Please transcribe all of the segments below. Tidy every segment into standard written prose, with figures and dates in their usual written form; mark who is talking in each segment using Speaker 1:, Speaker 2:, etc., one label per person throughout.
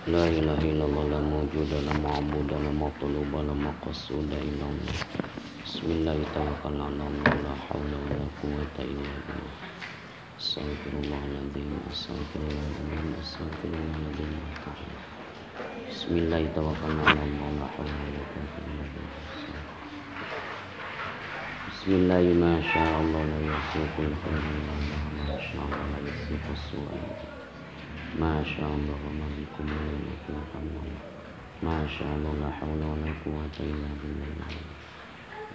Speaker 1: La ilaha illallah la mawjuda la ma'buda la matluba la maqsuda illallah. Bismillahirrahmanirrahim. La hawla wa la quwwata illa billah. Astaghfirullahaladzim, astaghfirullahaladzim, astaghfirullahaladzim. Bismillahirrahmanirrahim. La hawla wa la quwwata illa billah. Bismillahirrahmanirrahim. Ma syaa Allah la yasiqul khairu illa Allah, ma syaa Allah la yasiqus su'a. Ma syaa Allah ma bikum min ni'matin. Ma syaa Allah la hawla wa la quwwata illa billah.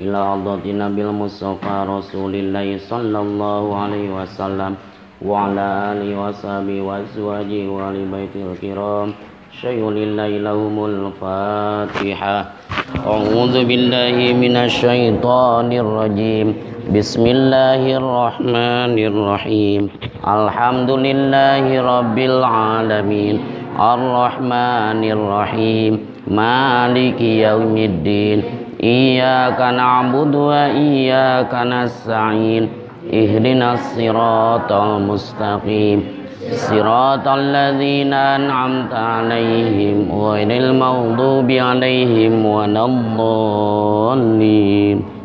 Speaker 1: Ila hadrati Nabil Mustafa Rasulillahi sallallahu alaihi wasallam wa ala alihi wa sahbihi wa azwajihi wa ali baitil kiram. Syai'un lillahi lahumul Fatihah. A'udzu billahi minasyaitonir rajim. Bismillahirrahmanirrahim. Alhamdulillahi rabbil alamin. Arrahmanir rahim. Maliki yaumiddin. Iyyaka na'budu wa iyyaka nasta'in. Ihdinas siratal mustaqim. Siratal ladzina an'amta 'alaihim ghairil maghdubi 'alaihim waladdallin.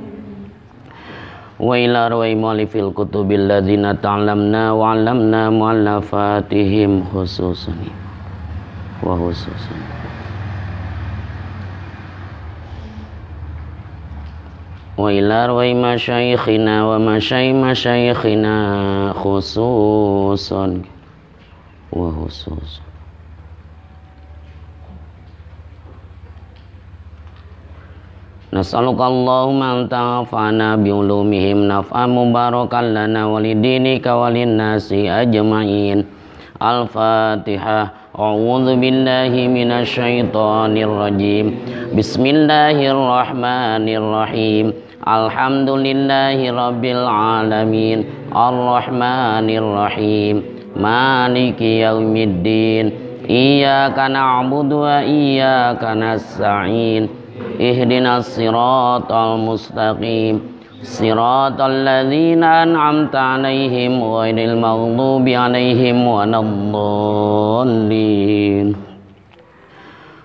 Speaker 1: Wa ila arwahi mu'allifil kutubil ladzina ta'lamna wa 'allamna mu'allafatihim khususan wa khususan. Wa ila arwahi masyayikhina wa masyayikhina khususan wa khususan. Nas'aluka Allahumma an ta'afana bi'ulumihim naf'an mubarakan lana walidinika walinnasi ajma'in. Al-Fatihah. A'udzu billahi minasyaitonir rajim. Bismillahirrahmanirrahim. Alhamdulillahi rabbil alamin. Arrahmanir rahim. Maliki yaumiddin. Iyyaka na'budu wa iyyaka nasta'in. Ihdinas siratal mustaqim. Siratal ladzina an'amta 'alaihim ghairil maghdubi 'alaihim waladdallin.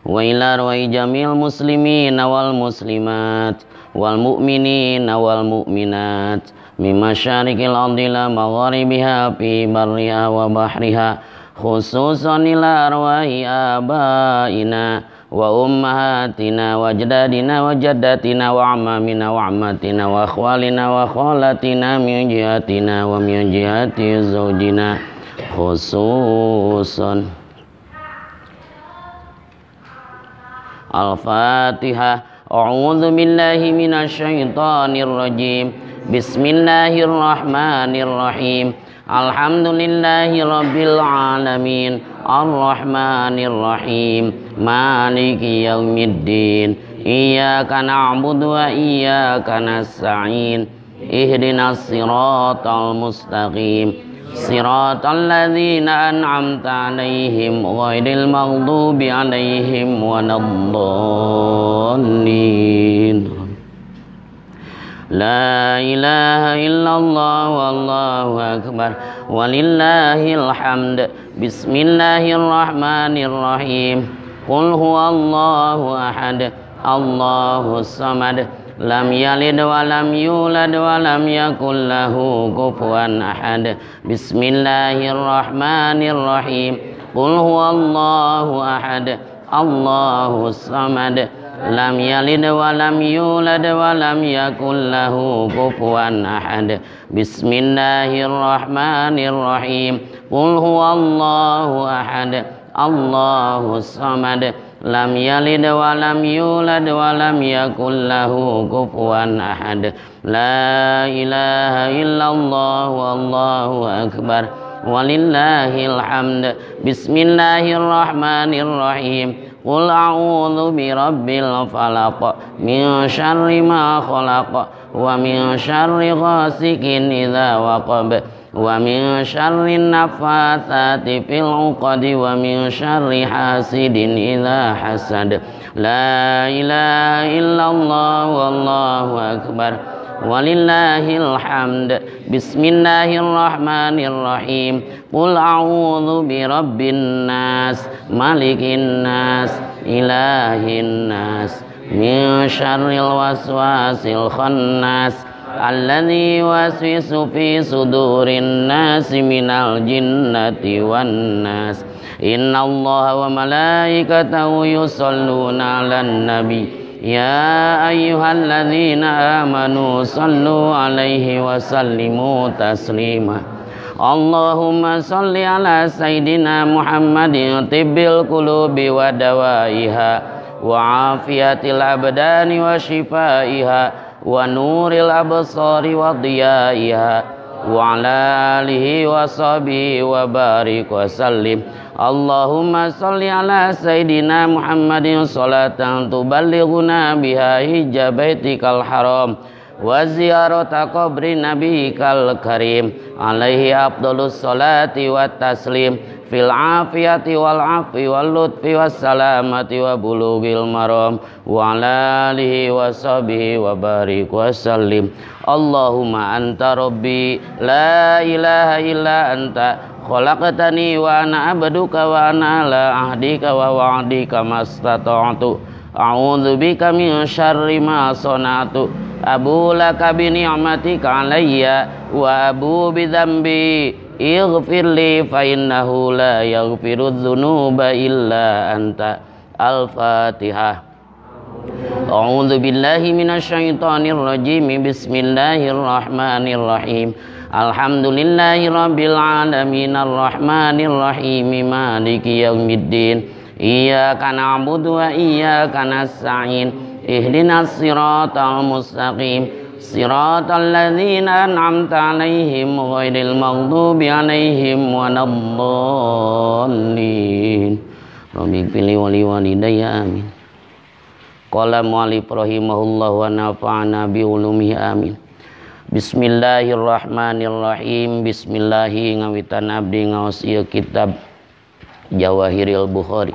Speaker 1: Wa ila arwahi jamil muslimina wal muslimat wal mu'minina wal mu'minat min masyariqil ardi ila magharibiha fi barriha wa bahriha khususan ila arwahi abaina wa ummahatina wa ajdadina wa jaddatina wa amamina wa ammatina wa akhwalina wa khalatina min jihatina wa min jihati zawjina khususan. Al-Fatihah. A'udzu billahi minasyaitonir rajim. Bismillahirrahmanirrahim. Alhamdulillahi rabbil alamin. Arrahmanir rahim. Maliki yaumiddin. Iyyaka na'budu wa iyyaka nasta'in. Ihdinas siratal mustaqim. Siratal ladzina an'amta 'alaihim ghairil maghdubi 'alaihim waladdallin. La ilaha illallah wallahu akbar walillahil hamd. Bismillahirrahmanirrahim. Qul huwallahu ahad, Allahus samad, lam yalid wa lam yulad wa lam yakul lahu kufuwan ahad. Bismillahirrahmanirrahim. Qul huwallahu ahad, Allahus samad, lam yalid wa lam yulad wa lam yakul lahu kufuwan ahad. Bismillahirrahmanirrahim. Qul huwallahu ahad, Allahus samad, lam yalid wa lam yulad wa lam yakul lahu kufuwan ahad. La ilaha illallah wallahu akbar walillahil hamd. Bismillahirrahmanirrahim. Qul a'udzu birabbil falaq min syarri ma khalaq wa min syarri ghasikin idza waqab wa min syarri naffatsati fil 'uqad wa min syarri hasidin idza hasad. La ilaha illallah wallahu akbar Walillahil hamd. Bismillahirrahmanirrahim. Qul a'udzu birabbin nas, malikin nas, ilahin nas, min syarril waswasil khannas, alladzi yuwaswisu fi sudurin nas minal jinnati wan nas. Innallaha wa malaikatahu yusholluna 'alan nabi. Ya ayyuhalladzina amanu sallu alaihi wa sallimu taslima. Allahumma salli ala sayyidina Muhammadin tibbil qulubi wa dawaiha wa afiyatil abdani wa shifaiha wa nuril absari wa diyaiha wa ala alihi wa sahbihi wa barik wa sallim. Allahumma salli ala sayyidina Muhammadin salatan tuballighuna biha hijja baitikal haram wa ziyarata qabri nabiyikal karim alaihi afdalus salati wa taslim fil afiyati wal afwi wal lutfi was salamati wa bulughil maram wa ala alihi wa sahbihi wa barik wa sallim. Allahumma anta rabbi la ilaha illa anta khalaqtani wa ana abduka wa ana ala ahdika wa wa'dika mastata'tu. A'udzu bika min syarri ma sana'tu. Abu laka bi ni'matika alayya wa abu bi dzambi. Ighfir li fa innahu la yaghfiru dzunuba illa anta. Al-Fatihah. A'udzu billahi minasyaitonir rajim. Bismillahirrahmanirrahim. Alhamdulillahi rabbil alamin arrahmanir rahim maliki yaumiddin. Iyyaka na'budu wa iyyaka nasta'in. Ihdinas siratal mustaqim. Siratal ladzina an'amta 'alaihim ghairil maghdubi 'alaihim waladdallin. Rabbighfirli wa liwalidayya amin. Qala mu'allif rahimahullah wa nafa'ana bi ulumihi amin. Bismillahirrahmanirrahim. Bismillahi ngawitan abdi ngaos ieu kitab Jawahiril Bukhari.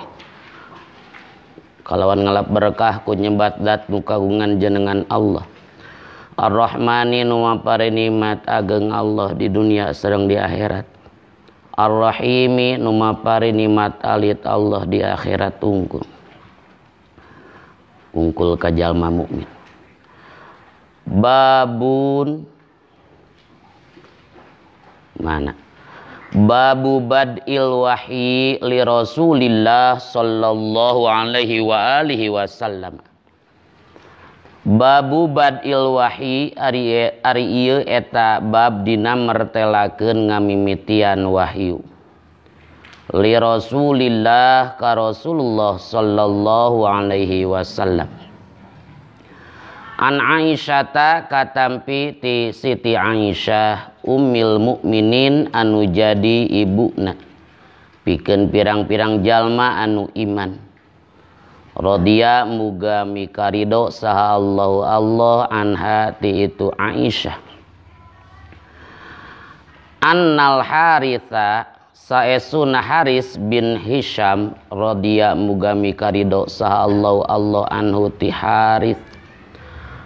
Speaker 1: Kalawan ngalap berkah ku nyebat zat nu kagungan jenengan Allah. Ar-Rahmani nu mapare nikmat ageng Allah di dunia sareng di akhirat. Ar-Rahimi nu mapare nikmat alit Allah di akhirat unggul. Unggul ka jalma mukmin. Babun mana? Babu bad'il wahyi li Rasulillah sallallahu alaihi wa alihi wasallam. Babu bad'il wahyi ari ieu eta bab dina mertelakeun ngamimitian wahyu li Rasulillah ka Rasulullah sallallahu alaihi wasallam. An Aisyata katampi ti Siti Aisyah ummil mukminin anu jadi ibuna pikeun pirang-pirang jalma anu iman. Radhiya muga mikarido saha Allahu Allah anha ti itu Aisyah. Annal Haritha saesuna Haris bin Hisham radhiya muga mikarido saha Allahu Allah anhu ti Harith.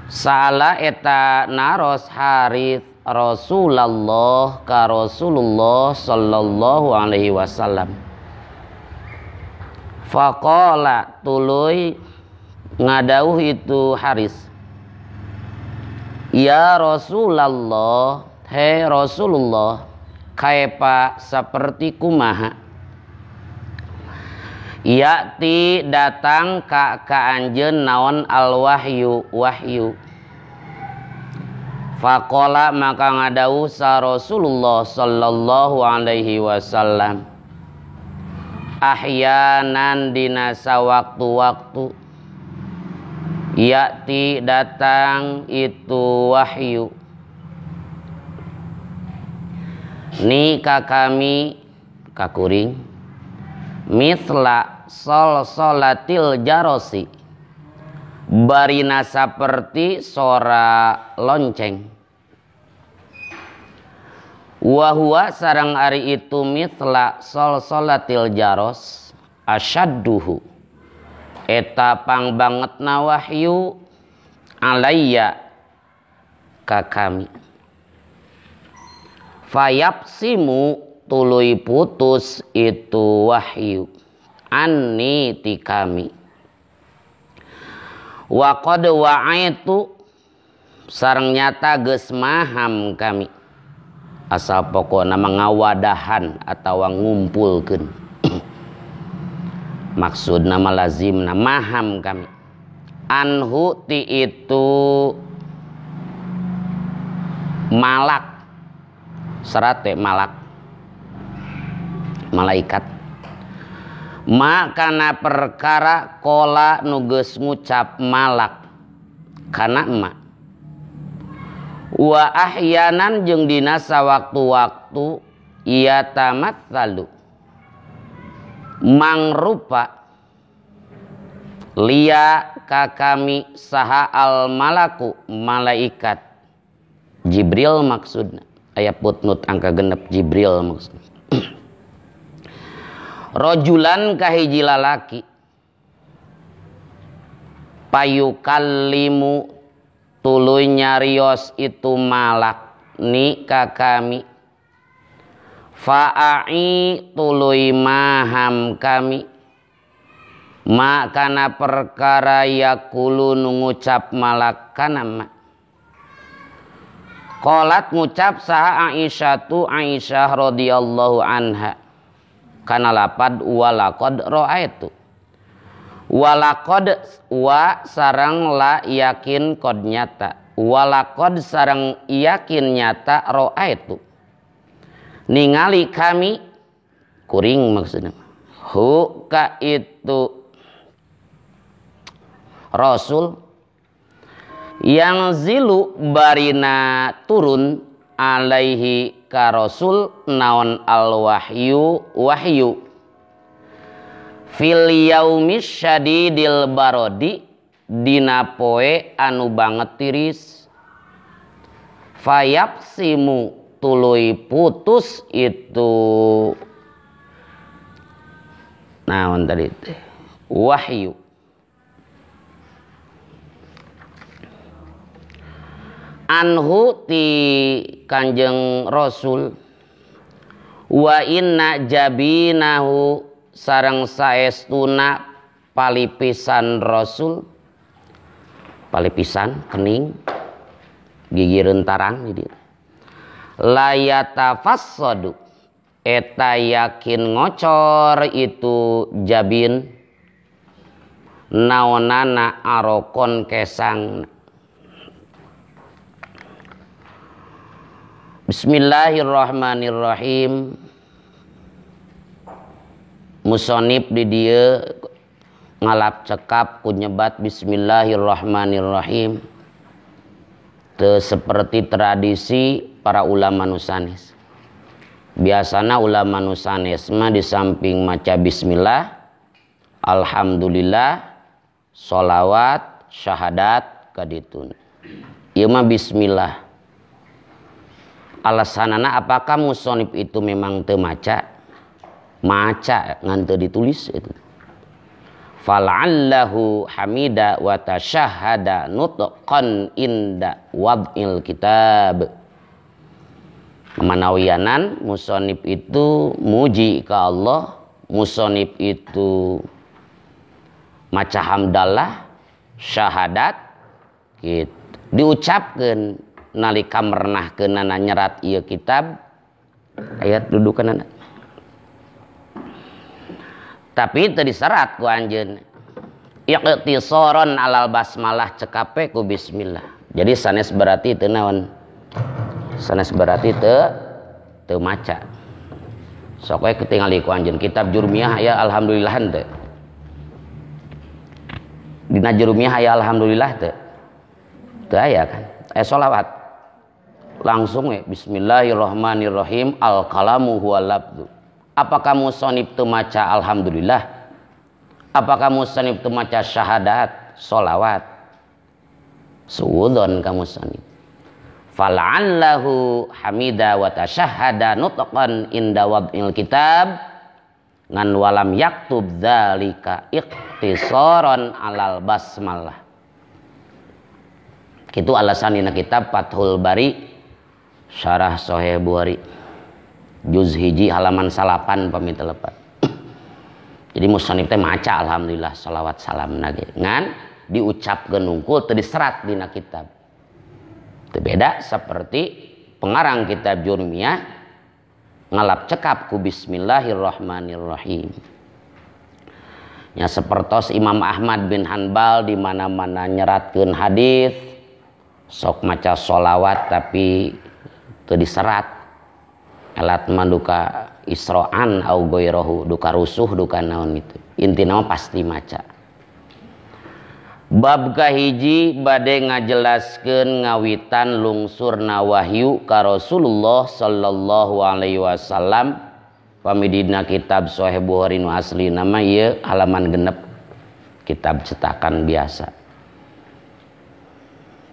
Speaker 1: Salah eta naros Harith Rasulullah ka Rasulullah sallallahu alaihi wasallam. Faqala tuluy ngadauh itu Haris. Ya Rasulullah, he Rasulullah, kaifa seperti kumaha? Yakti datang ka anjeun naon al wahyu wahyu. Faqala maka ngadauh sa Rasulullah sallallahu alaihi wasallam. Ahyanan dina sawaktu-waktu yakti datang itu wahyu. Ni ka kami kakuring misla sol-solatil jarosi barina saperti sora lonceng. Wahua sarang ari itu misla sol-solatil jaros asyadduhu eta pang bangetna wahyu alayya ka kami. Fayapsimu tuluy putus itu wahyu anni ti kami. Wa qad wa'aitu sareng nyata geus maham kami. Asal pokokna mangawadahan atawa ngumpulkeun. Maksudna mah lazimna maham kami. Anhu ti itu malak. Serate malak. Malaikat. Ma kana perkara kola nu geus ngucap malak kana emak. Wa ahyanan jeung dina sawaktu-waktu ia tamatsalu mangrupa lia ka kami saha al malaku malaikat Jibril maksudna. Aya putnut angka genep Jibril maksudna. Rojulan kahiji lalaki payukallimu tuluy nyarios itu malak ni ka kami. Faa'i tuluy maham kami ma kana perkara yakulu nu ngucap malak kana ma. Qalat ngucap saha Aisyatu Aisyah radhiyallahu anha kana lapad walaqad ra'aitu. Walaqad wa sareng la yakin qad nyata. Walaqad sareng yakin nyata ra'aitu. Ningali kami kuring maksudna. Hu ka itu Rasul yang zilu barina turun alaihi ka Rasul naon al wahyu wahyu fil yaumis syadidil barodi dina poe anu banget tiris. Fayapsimu tuluy putus itu naon tadi teh wahyu. Anhu ti Kanjeng Rasul wa inna jabinahu sareng saestuna palipisan Rasul, palipisan kening gigi rentarang jadi layatafassadu eta yakin ngocor itu jabin naonana arokon kesang. Bismillahirrahmanirrahim. Musonib di dieu ngalap cekap ku nyebat bismillahirrahmanirrahim. Teu seperti tradisi para ulama nu sanes. Biasana ulama nu sanes mah di samping maca bismillah, alhamdulillah, sholawat, syahadat kadituna. Ieu mah bismillah. Alasanana apakah musonib itu memang teu maca? Maca ngan teu ditulis itu. Fal'allahu hamida wa tasyahhada nutqan inda wad'il kitab. Manawianan musonib itu muji ke Allah, musonib itu maca hamdalah, syahadat gitu. Diucapkeun nalika merenahkeunana nyerat ieu kitab ayat dudukanana. Tapi teu diserat ku anjeun. Iqtisaran alal basmalah cekape ku bismillah. Jadi sanes berarti teu naon? Sanes berarti teu maca. Sok we ketingali ku anjeun kitab Jurmiyah aya alhamdulillah teu. Dina Jurmiyah aya alhamdulillah teu. Teu aya kan? Aya sholawat. Langsung we bismillahirrahmanirrahim al kalamu huwal labdu. Apakah musonib teu maca alhamdulillah? Apakah musonib teu maca syahadat, sholawat? Suudzon ka musonib. Fal'allahu hamida wa tasyahhada nutqan inda wad'il kitab ngan walam yaktub dzalika iqtisaran alal basmalah. Kitu alasan dina kitab Fathul Bari Syarah Sahih Bukhari juz 1 halaman 9 pami teu lepat. Jadi musannif teh maca alhamdulillah shalawat salamna ge ngan diucapkeun nungkul teu diserat dina kitab. Teu beda seperti pengarang kitab Jurumiyah ngalap cekap ku bismillahirrahmanirrahim. Nya sapertos Imam Ahmad bin Hanbal di mana-mana nyeratkeun hadis sok maca sholawat tapi teu diserat. Alat mah duka isroan au goirohu, duka rusuh duka naon itu. Intina mah pasti maca. Bab kahiji bade ngajelaskeun ngawitan lungsurna wahyu ka Rasulullah sallallahu alaihi wasallam. Pamidina kitab Sahih Bukhari nu asli nama ieu halaman 6 kitab cetakan biasa.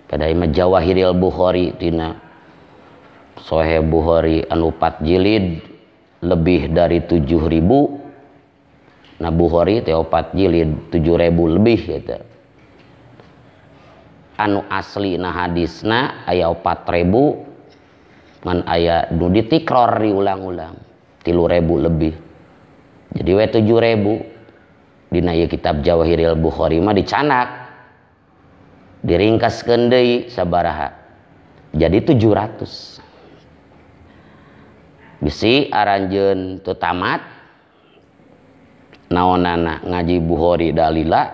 Speaker 1: Pada ieu mah Jawahiril Bukhari tina Sahih Bukhari anu 4 jilid lebih dari 7.000. Nah Bukhari teh 4 jilid 7.000 lebih gitu. Anu asli na hadisna aya 4.000 ngan aya nu ditikror diulang-ulang 3.000 lebih. Jadi we 7.000 dina ieu kitab Jawahiril Bukhari mah dicanak diringkaskeun deui sabaraha. Jadi 700. Bisi aranjeun teu tamat naonana ngaji Bukhari dalila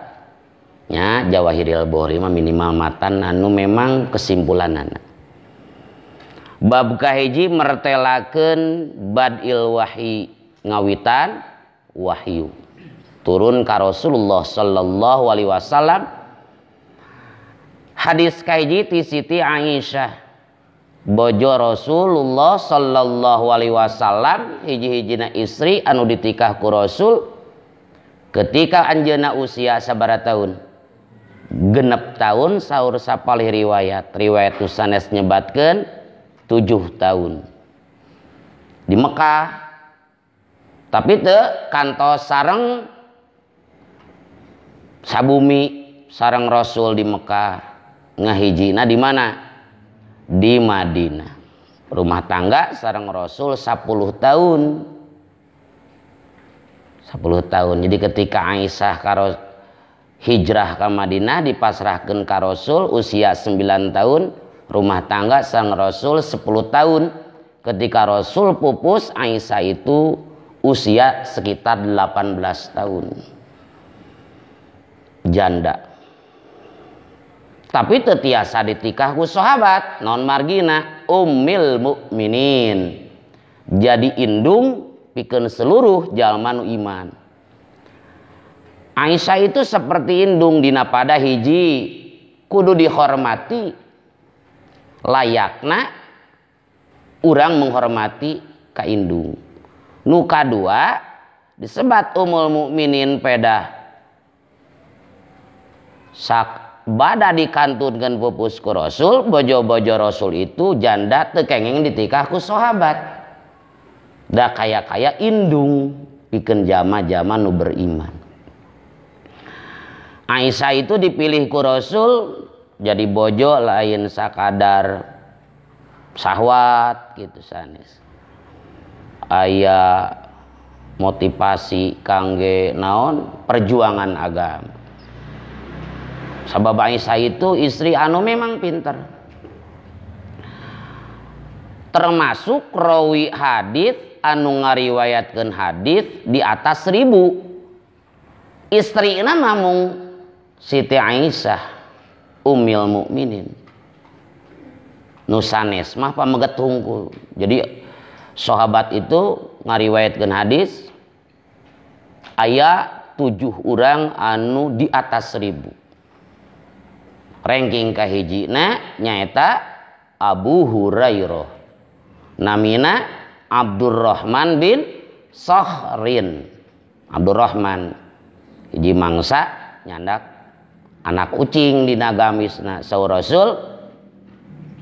Speaker 1: nya Jawahiril Bukhari mah minimal matan anu memang kesimpulanana. Bab kahiji mertelakeun badil wahyi ngawitan wahyu turun ka Rasulullah sallallahu alaihi wasallam. Hadis kahiji ti Siti Aisyah bojo Rasulullah sallallahu alaihi wasallam, hiji-hijina istri anu ditikah ku Rasul ketika anjeunna usia sabaraha tahun? 6 tahun saur sapalih riwayat. Riwayat nu sanes nyebatkeun 7 tahun. Di Mekah. Tapi teu kantos sareng sabumi sareng Rasul di Mekah. Ngahijina di mana? Di Madinah. Rumah tangga sareng Rasul 10 tahun. 10 tahun. Jadi ketika Aisyah hijrah ke Madinah dipasrahkan ke Rasul usia 9 tahun, rumah tangga sang Rasul 10 tahun. Ketika Rasul pupus, Aisyah itu usia sekitar 18 tahun. Janda. Tapi tetiasa ditikah ku sahabat non margina ummil mukminin. Jadi indung pikeun seluruh jalma nu iman. Aisyah itu seperti indung dina pada hiji kudu dihormati layakna urang menghormati ka indung. Nu kadua disebat ummul mukminin pedah sak bada dikantunkeun pupus ku Rasul, bojo-bojo Rasul itu janda teu kenging ditikah ku sahabat. Da kaya-kaya indung pikeun jama-jama nu beriman. Aisyah itu dipilih ku Rasul jadi bojo lain sakadar syahwat gitu sanes. Aya motivasi kangge naon perjuangan agama. Sabab Aisyah itu istri anu memang pinter. Termasuk rawi hadis anu ngariwayatkeun hadis di atas 1000. Istrina namung Siti Aisyah ummil mukminin. Nu sanes mah pameget hungkul. Jadi sahabat itu ngariwayatkeun hadis aya 7 urang anu di atas 1000. Ranking kahijina nyaeta Abu Hurairah. Namina Abdurrahman bin Sakhrin. Abdurrahman hiji mangsa nyandak anak ucing dina gamisna. Saur Rasul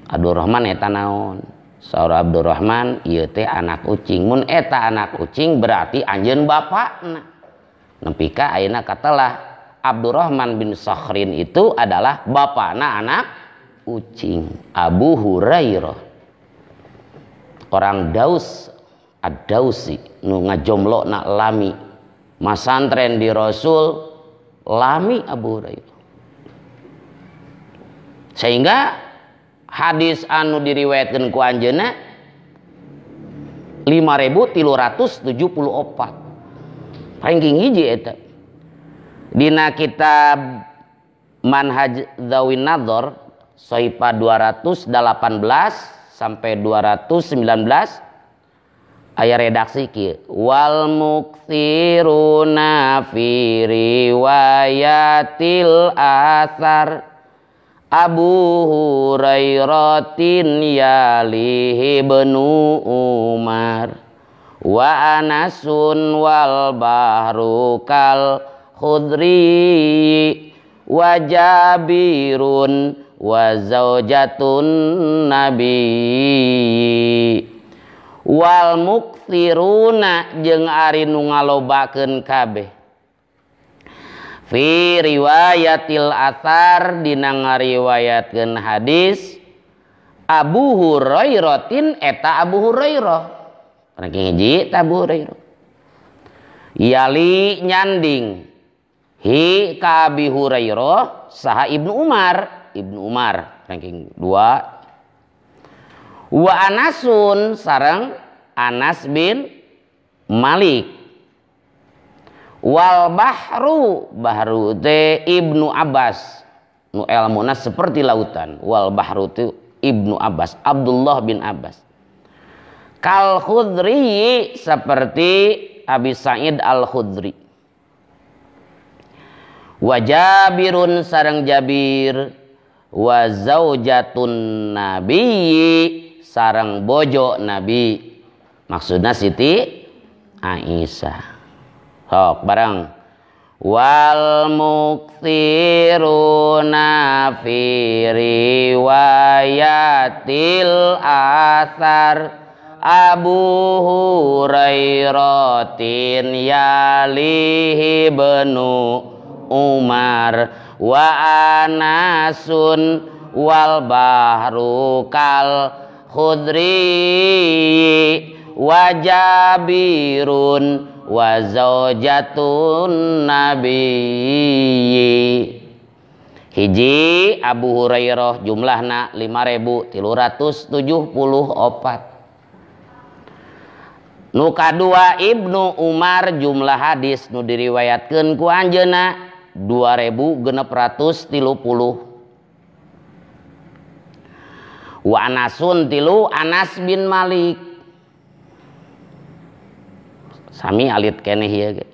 Speaker 1: Abdurrahman eta naon? Saur Abdurrahman ieu teh anak ucing. Mun eta anak ucing berarti anjeun bapakna. Nepi ka ayeuna katelah Abdurrahman bin Sakhrin itu adalah bapakna anak ucing. Abu Hurairah orang Daus, Ad-Dausi nu ngajomlo nak lami masantren di Rasul lami Abu Hurairah. Sehingga hadis anu diriwayatkeun ku anjeunna 5374 ranking hiji eta. Dina kitab Manhaj Dzawin Nadhar Sohipa 218 sampai 219 aya redaksi kieu, wal muktsiruna fi riwayatil atsar Abu Hurairatin yalihi ibnu Umar wa Anasun wal bahru kal khudri wa Jabirun wa zaujatun nabi. Wal muktsiruna jeung ari nu ngalobakeun kabeh fi riwayatil atsar dina ngariwayatkeun hadis Abu Hurairatin eta Abu Hurairah ranking hiji ta Abu Hurairah yali nyanding hi ka Abi Hurairah saha Ibnu Umar, Ibnu Umar ranking 2 wa Anasun sareng Anas bin Malik wal bahru, bahru teh Ibnu Abbas nu elmuna seperti lautan, wal bahru teh Ibnu Abbas, Abdullah bin Abbas kal Khudri seperti Abi Sa'id Al Khudri wa Jabirun sareng Jabir wa zaujatun nabiyyi sareng bojo nabi, maksudna Siti Aisyah. Sok bareng wal muktsiruna fi riwayatil atsar Abu Hurairatin yalihi ibnu Umar wa Anasun wal bahru kal khudri wa Jabirun wa zaujatun nabi. Hiji Abu Hurairah jumlahna 5374. Nu kadua Ibnu Umar jumlah hadis nu diriwayatkeun ku anjeunna 2630. Wa Anasun tilu Anas bin Malik sami alit keneh ieu ge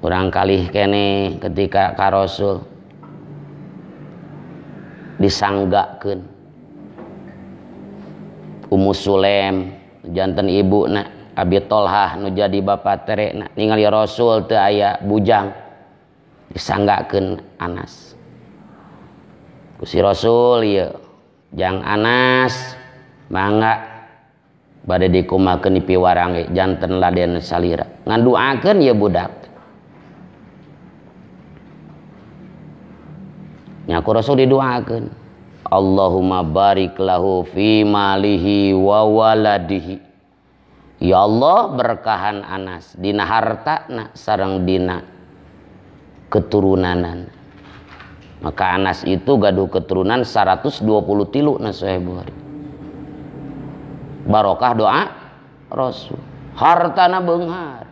Speaker 1: urang kalih keneh ketika ka Rasul disanggakeun Ummu Sulaim janten ibuna Abi Tolhah nu jadi bapa terena ningali Rasul teu aya bujang disanggakeun Anas ku si Rasul ieu jang Anas mangga bade dikumakeun di piwarang janten laden salira nganduakeun ieu budak nya ku Rasul diduakeun Allahumma barik lahu fi malihi wa waladihi. Ya Allah berkahan Anas dina hartana sareng dina keturunanan. Maka Anas itu gaduh keturunan 123 na Sahih Bukhari. Barokah doa Rasul. Hartana beunghar.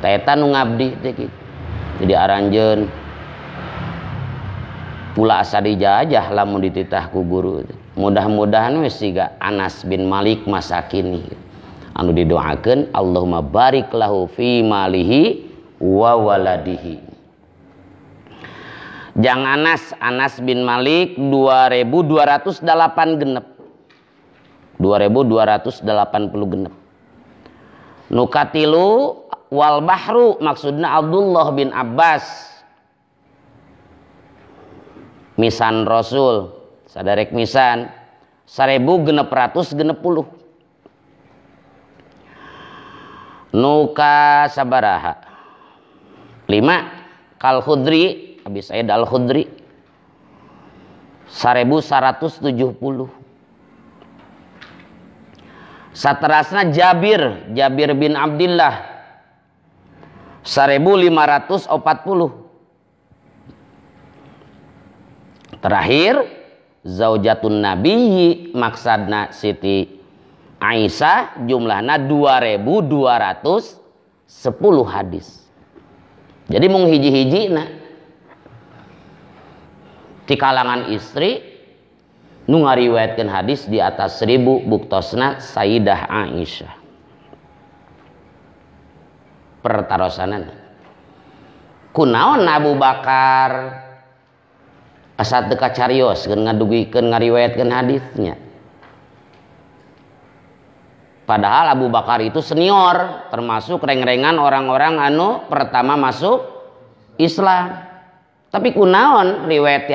Speaker 1: Ta eta nu ngabdi teh kitu. Jadi aranjeun pula asa dijajah lamun dititah ku guru. Mudah-mudahan we siga Anas bin Malik masa kini. Anu didoakeun Allahumma barik lahu fi malihi wa waladihi. Jang Anas, Anas bin Malik 2208 genep. 2280 genep. Nu katilu wal bahru maksudna Abdullah bin Abbas. Misan Rasul, sadarek misan 1660. Nuka sabaraha 5 kal Khudri, Abi Sa'id Al Khudri 1600. 1170. Saterasna Jabir, Jabir bin Abdillah 1540. Terakhir zaujatun nabiyyi maksadna Siti Aisyah jumlahna 2210 hadis. Jadi mung hiji-hijina di kalangan istri nu ngariwayatkeun hadis di atas 1000 buktosna Sayyidah Aisyah. Pertarosanan kunaon Abu Bakar asa teu kacarioskeun ngadugikeun ngariwayatkeun hadisnya. Padahal Abu Bakar itu senior, termasuk reng-rengan orang-orang anu pertama masuk Islam. Tapi kunaon riwayat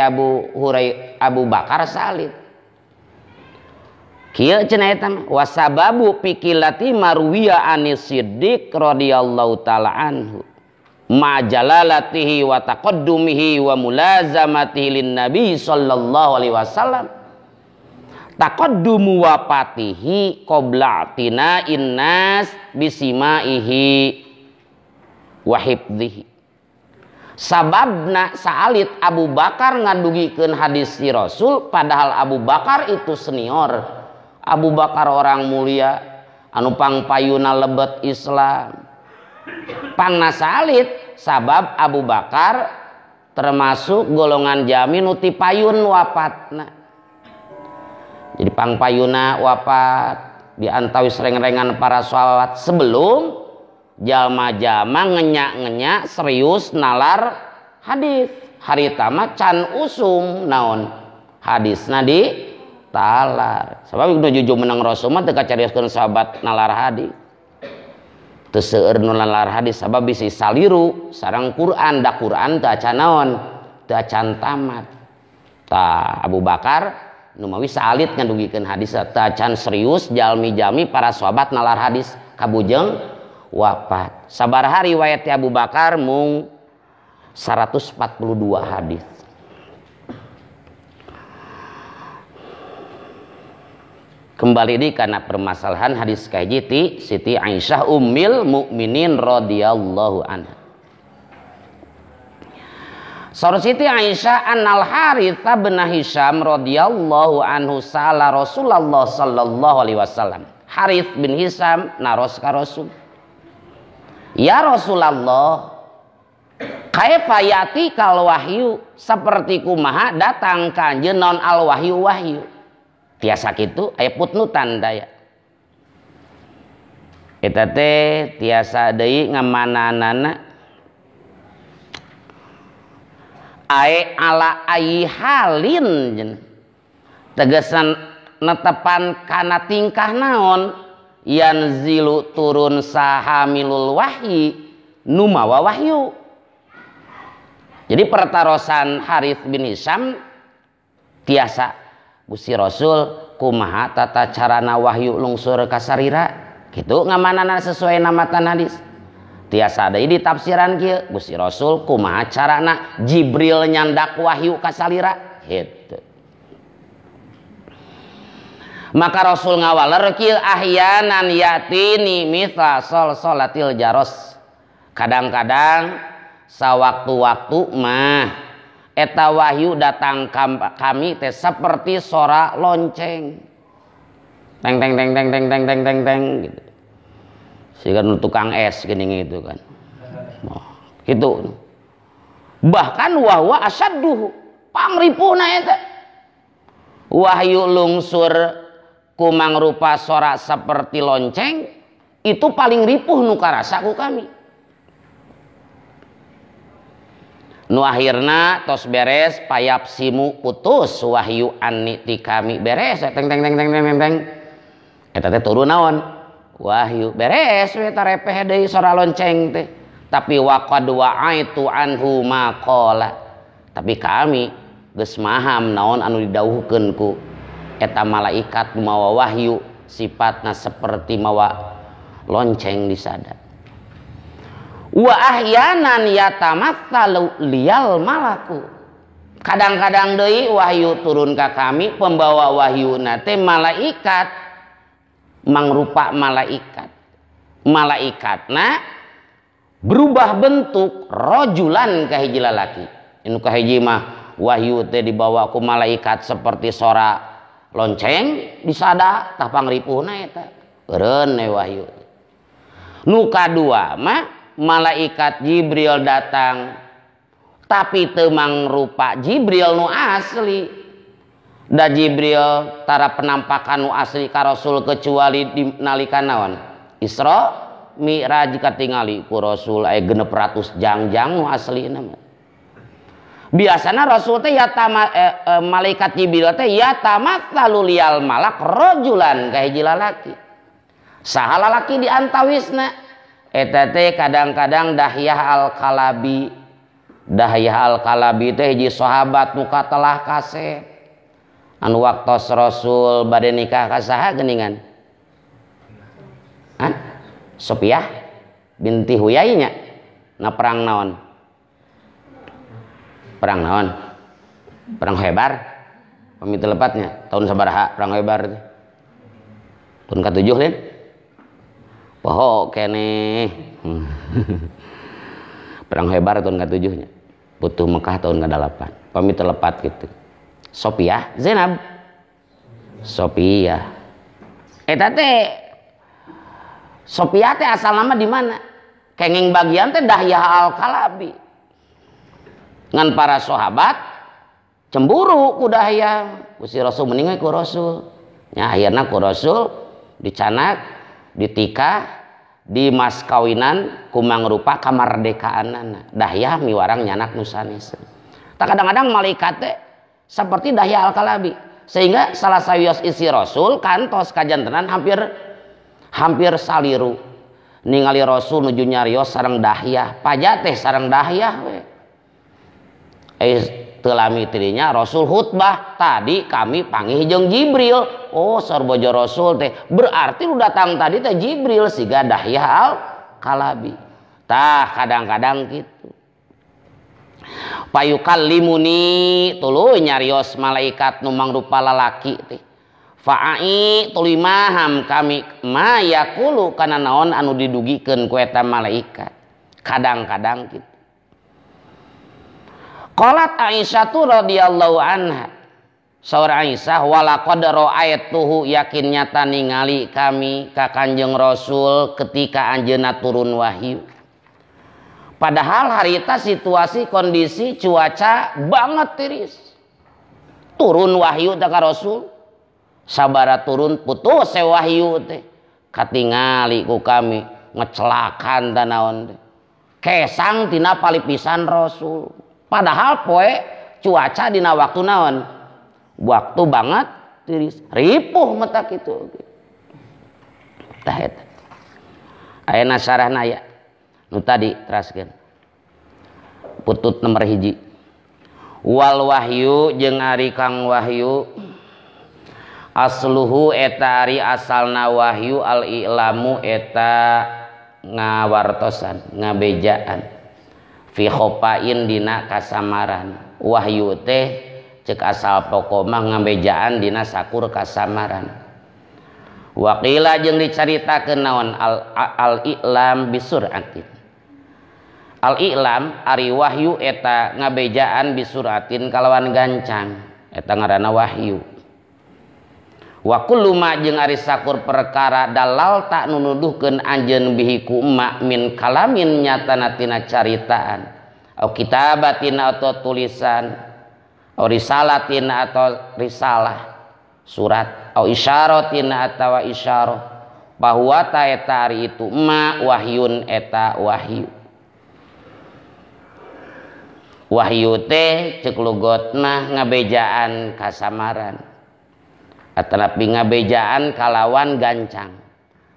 Speaker 1: Abu Bakar salit. Kieu cenah eta wasababu pikilati marwiya anis Siddiq radhiyallahu taala anhu ma jalalatihi wa taqaddumihi wa mulazamatihi lin nabi sallallahu alaihi wasallam taqaddumu wafatihi qabla tina innas bisimaihi wa hifdhihi. Sababna saalit Abu Bakar ngadugikeun hadis si Rasul, padahal Abu Bakar itu senior. Abu Bakar orang mulia anu pangpayuna lebet Islam. Pangna saalit sabab Abu Bakar termasuk golongan jami nu ti payun wafatna. Jadi pangpayuna wafat di antawis reng-rengan para sahabat sebelum jalma-jalma ngenyak-ngenyak serius nalar hadis. Harita mah can usum naon hadisna di talar. Sabab nu jujur menang Rasul mah teu kacarioskeun sahabat nalar hadis. Teu seueur nu nalar hadis sabab bisi saliru sareng Quran, da Quran teu acan naon, teu acan tamat. Tah Abu Bakar nu mawi saalit ngadugikeun hadis teu acan serius jalmi-jalmi para sahabat nalar hadis kabujeng wafat. Sabaraha riwayat Abu Bakar mung 142 hadis. Kembali di karena permasalahan hadis kahiji ti Siti Aisyah ummil mukminin radhiyallahu anha. Saur Siti Aisyah annal Harits bin Hisham radhiyallahu anhu sala Rasulullah sallallahu alaihi wasallam. Harits bin Hisham naros ka Rasul. Ya Rasulullah, kaifa yatikal wahyu, seperti kumaha datang ka anjeun naon al wahyu wahyu. Tiasa kitu aya putnutan daya. Eta teh tiasa deui ngamananana ae ala ayi halin tegesan netepan kana tingkah naon yanzilu turun sahamilul wahyi numawa wahyu. Jadi pertarosan Harits bin Hisham tiasa Gusti Rasul kumaha tata carana wahyu lungsur kasarira kitu ngamanana sesuai namatan hadis. Tiasa deui ditafsiran kieu Gusti Rasul kumaha carana Jibril nyandak wahyu kasalira kitu. Maka Rasul ngawaler kieu ahyanan yatini mithla sol-solatil jaros. Kadang-kadang sawaktu-waktu mah eta wahyu datang kami teh seperti sora lonceng. Teng teng teng teng teng teng teng teng teng gitu. Sehingga tukang es gini gitu kan. Oh, gitu. Bahkan wahwa asadduhu pangripuna eta. Wahyu lungsur kumang rupa sorak seperti lonceng itu paling ripuh nu karasa ku kami. Nu akhirna tos beres payap simu putus wahyu anni ti kami beres teng teng teng teng teng teng eta teh turun naon wahyu beres we tarepeh deui sora lonceng teh. Tapi waqad wa'aitu anhu ma qala, tapi kami geus maham naon anu didawuhkeun ku eta malaikat mawa wahyu sifatna seperti mawa lonceng disada. Wa ahyanan yatamatsalu liyal malaku. Kadang-kadang deui wahyu turun ka kami pembawa wahyuna teh malaikat mangrupa malaikat. Malaikatna berubah bentuk rojulan ka hiji lalaki. Anu kahiji mah wahyu teh dibawa ku malaikat seperti sora lonceng disada tah pangripuhna eta. Eureun we wahyu. Nu kadua mah malaikat Jibril datang tapi teu mangrupa Jibril nu asli. Da Jibril tara penampakan nu asli ka Rasul kecuali di nalika naon? Isra Mi'raj katingali ku Rasul aya 600 jangjang nu aslina mah. Biasana Rasul teh ya malaikat Jibril teh ya tamatsalu liyal malak rajulan ka hiji lalaki. Saha lalaki di antawisna? Eta teh kadang-kadang Dahyah al-Kalabi. Dahyah al-Kalabi teh hiji sahabat nu katelah kasep. Anu waktos Rasul bade nikah ka saha geuningan? Hah? Sofiyah binti Huyai nya. Na perang naon? Perang naon? Perang Khaybar. Pamit lepatnya tahun sabaraha perang Khaybar teh? Tahun ka-7 lain? Poho keneh. Perang Khaybar tahun ka-7 nya. Butuh Mekah tahun ka-8. Pamit lepat gitu. Sofiyah, Zainab. Sofiyah. Eta teh Sofiyah teh asal nama di mana? Kenging bagian teh Dahyah al-Kalabi. Ngan para sahabat cemburu ku Dahyah. Ku si Rasul mending we ku Rasul. Nya akhirna ku Rasul dicanak, ditikah, di mas kawinan ku mangrupa kamardekaanana. Dahyah miwarang nyanak nu sanes. Tak kadang-kadang malaikat teh seperti Dahyah al-Kalabi. Sehingga salah sawios isi Rasul kantos kajantenan hampir saliru ningali Rasul nuju nyarios sareng Dahyah, paja teh sareng Dahyah we. Teu lami tirinya Rasul khutbah, tadi kami panggih jeung Jibril. Oh, sarbojo Rasul teh berarti nu datang tadi teh Jibril siga Dahyah al-Kalabi. Tah kadang-kadang kitu. Payukallimuni tuluy nyarios malaikat nu mangrupa lalaki teh. Fa'ai tuluy maham kami ma yaqulu kana naon anu didugikeun ku eta malaikat. Kadang-kadang kitu. Qalat Aisyah radhiyallahu anha. Saur Aisyah walaqad ra'aituhu yakin nyata ningali kami ka Kanjeng Rasul ketika anjeunna turun wahyu. Padahal harita situasi kondisi cuaca banget tiris. Turun wahyu teh ka Rasul. Sabara turun putus wahyu teh. Katingali ku kami ngecelakan tanaon teh. Kesang tina palipisan Rasul. Padahal poe cuaca dina waktu naon? Waktu banget tiris. Ripuh mata kitu. Tah eta. Ayeuna sarahna aya. Nu tadi teraskeun. Putut nomor 1. Wal wahyu jeung ari kang wahyu asluhu eta ari asalna wahyu al i'lamu eta ngawartosan ngabejaan fi khopain dina kasamaran. Wahyu teh cek asal pokok mah ngabejaan dina sakur kasamaran. Waqila jeung dicaritakeun naon al i'lam bisuratin. Al i'lam ari wahyu eta ngabejaan bisuratin kalawan gancang eta ngaranna wahyu. Wa kullu ma jeung ari sakur perkara dalal tak nunuduhkeun anjeun bihi ku ma min kalamin nyatana tina caritaan au kitabatin atau tulisan au risalatin atau risalah surat au isyaratin atawa isyarah bahwa ta eta ari itu ma wahyun eta wahyu. Wahyu teh ceuk lugot mah ngabejaan kasamaran atanapi ngabejaan kalawan gancang.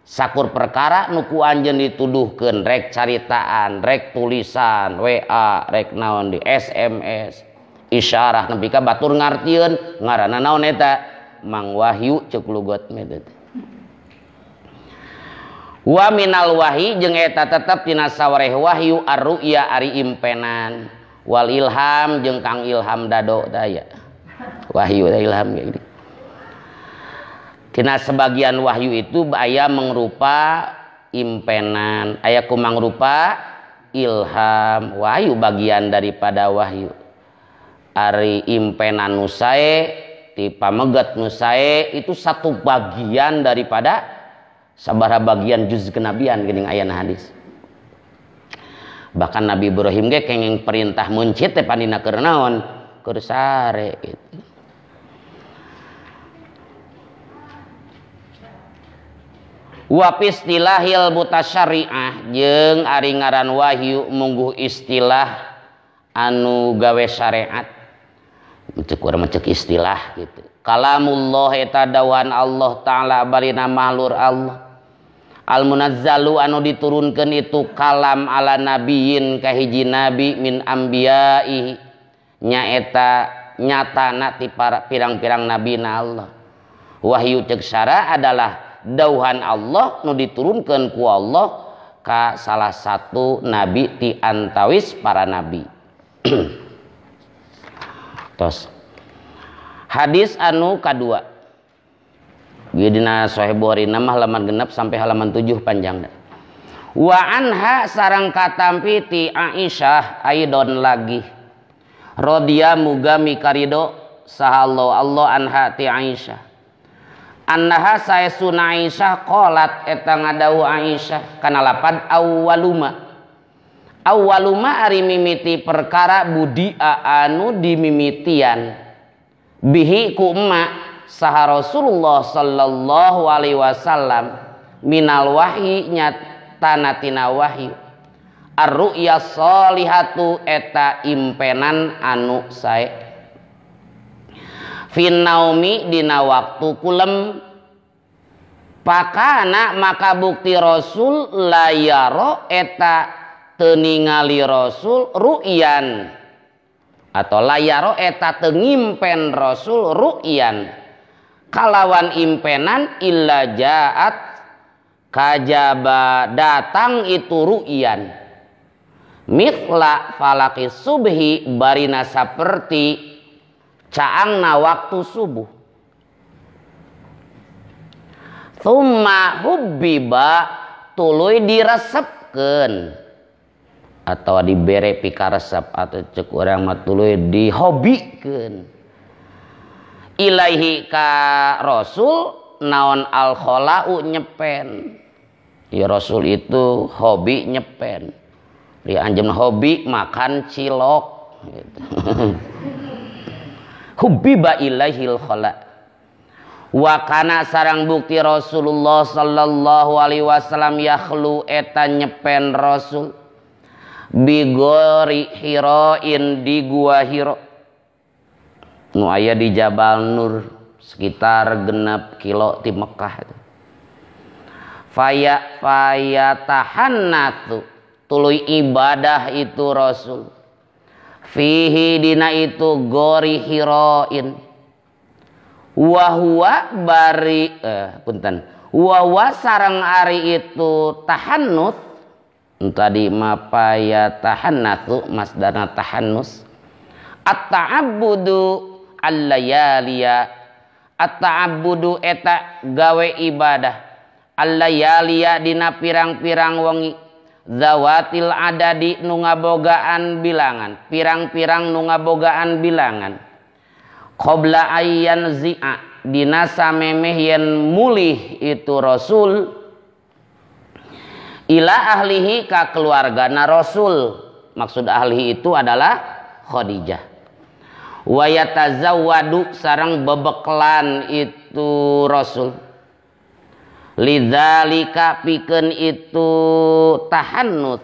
Speaker 1: Sakur perkara nu ku anjeun dituduhkeun rek caritaan, rek tulisan, WA, rek naon di SMS, isyarah nepi ka batur ngartieun ngaranna naon eta? Mang wahyu ceuk lugot mah teh. Wa minal wahyi jeung eta tetep tina sawareh wahyu arru'ya ari impenan. Wal ilham jeung kang ilham dado teh aya. Wahyu teh ilham kayak gini. Tina sebagian wahyu itu aya mangrupa impenan, aya kumangrupa ilham. Wahyu bagian daripada wahyu. Ari impenan nu sae ti pamegat nu sae itu satu bagian daripada sabaraha bagian juz kenabian geuning ayana hadis. Bahkan Nabi Ibrahim ge kenging perintah meuncit teh panina keur naon? Keur sare gitu. Wa istilahil mutasyariah jeung ari ngaran wahyu mungguh istilah anu gawe syariat. Cek urang mah cek istilah gitu. Kalamullah eta dawan Allah taala barina mahlur Allah. Al munazzalu anu diturunkeun itu kalam ala nabiyin ka hiji nabi min anbiya'ihi nyaeta nyatana ti para pirang-pirang nabina Allah. Wahyu cek syara adalah dauhan Allah nu diturunkeun ku Allah ka salah satu nabi ti antawis para nabi. Tos. Hadis anu kadua. Dina Sahih Bukhari mah halaman 6 sampai halaman 7 panjang. Wa anha sareng katampi ti Aisyah aidon lagi. Radhiya muga mikarido saha Allah anha ti Aisyah. Annaha saesuna Aisyah qalat eta ngadawuh Aisyah kana lapad awwaluma. Awwaluma ari mimiti perkara budia anu dimimitian bihi ku emak saha Rasulullah sallallahu alaihi wasallam minal wahyi nyatana tina wahyu. Ar-ru'ya sholihatu eta impenan anu sae. Finnaumi dina waktu kulem pakana maka bukti Rasul layaro eta teu ningali Rasul ru'yan atau layaro eta teu ngimpen Rasul ru'yan kalawan impenan illa jaat kajaba datang itu ru'yan mithla falaqis subhi barina saperti caangna waktu subuh. Tsumma hubbiba tuluy diresepkeun atau dibere pikaresep atau cek urang mah tuluy dihobikeun ilaihi ka Rasul naon al khala'u nyepen. Ya Rasul itu hobi nyepen. Di anjeun hobi makan cilok gitu. Hubbiba ilaihil khala. Wa kana sarang bukti Rasulullah sallallahu alaihi wasallam yakhlu eta nyepen Rasul bigori hiroin di gua Hiro nu aya di Jabal Nur sekitar 6 kilo ti Mekah. Faya faya tahannatu tuluy ibadah itu Rasul fihi dina itu gori hiroin wahwa bari punten wahwa sareng ari itu tahannus tadi mapaya tahannatsu masdarna tahannus at-ta'abbudu al-layaliya at-ta'abbudu eta gawe ibadah al-layaliya dina pirang-pirang wengi zawatil adadi nu ngabogaan bilangan pirang-pirang nu ngabogaan bilangan qabla ayyan zi'a dina samemeh yen mulih itu Rasul ila ahlihi ka keluargana Rasul. Maksud ahlihi itu adalah Khadijah. Wa yatazawwadu sareng bebeklan itu Rasul lidzalika pikeun itu tahannus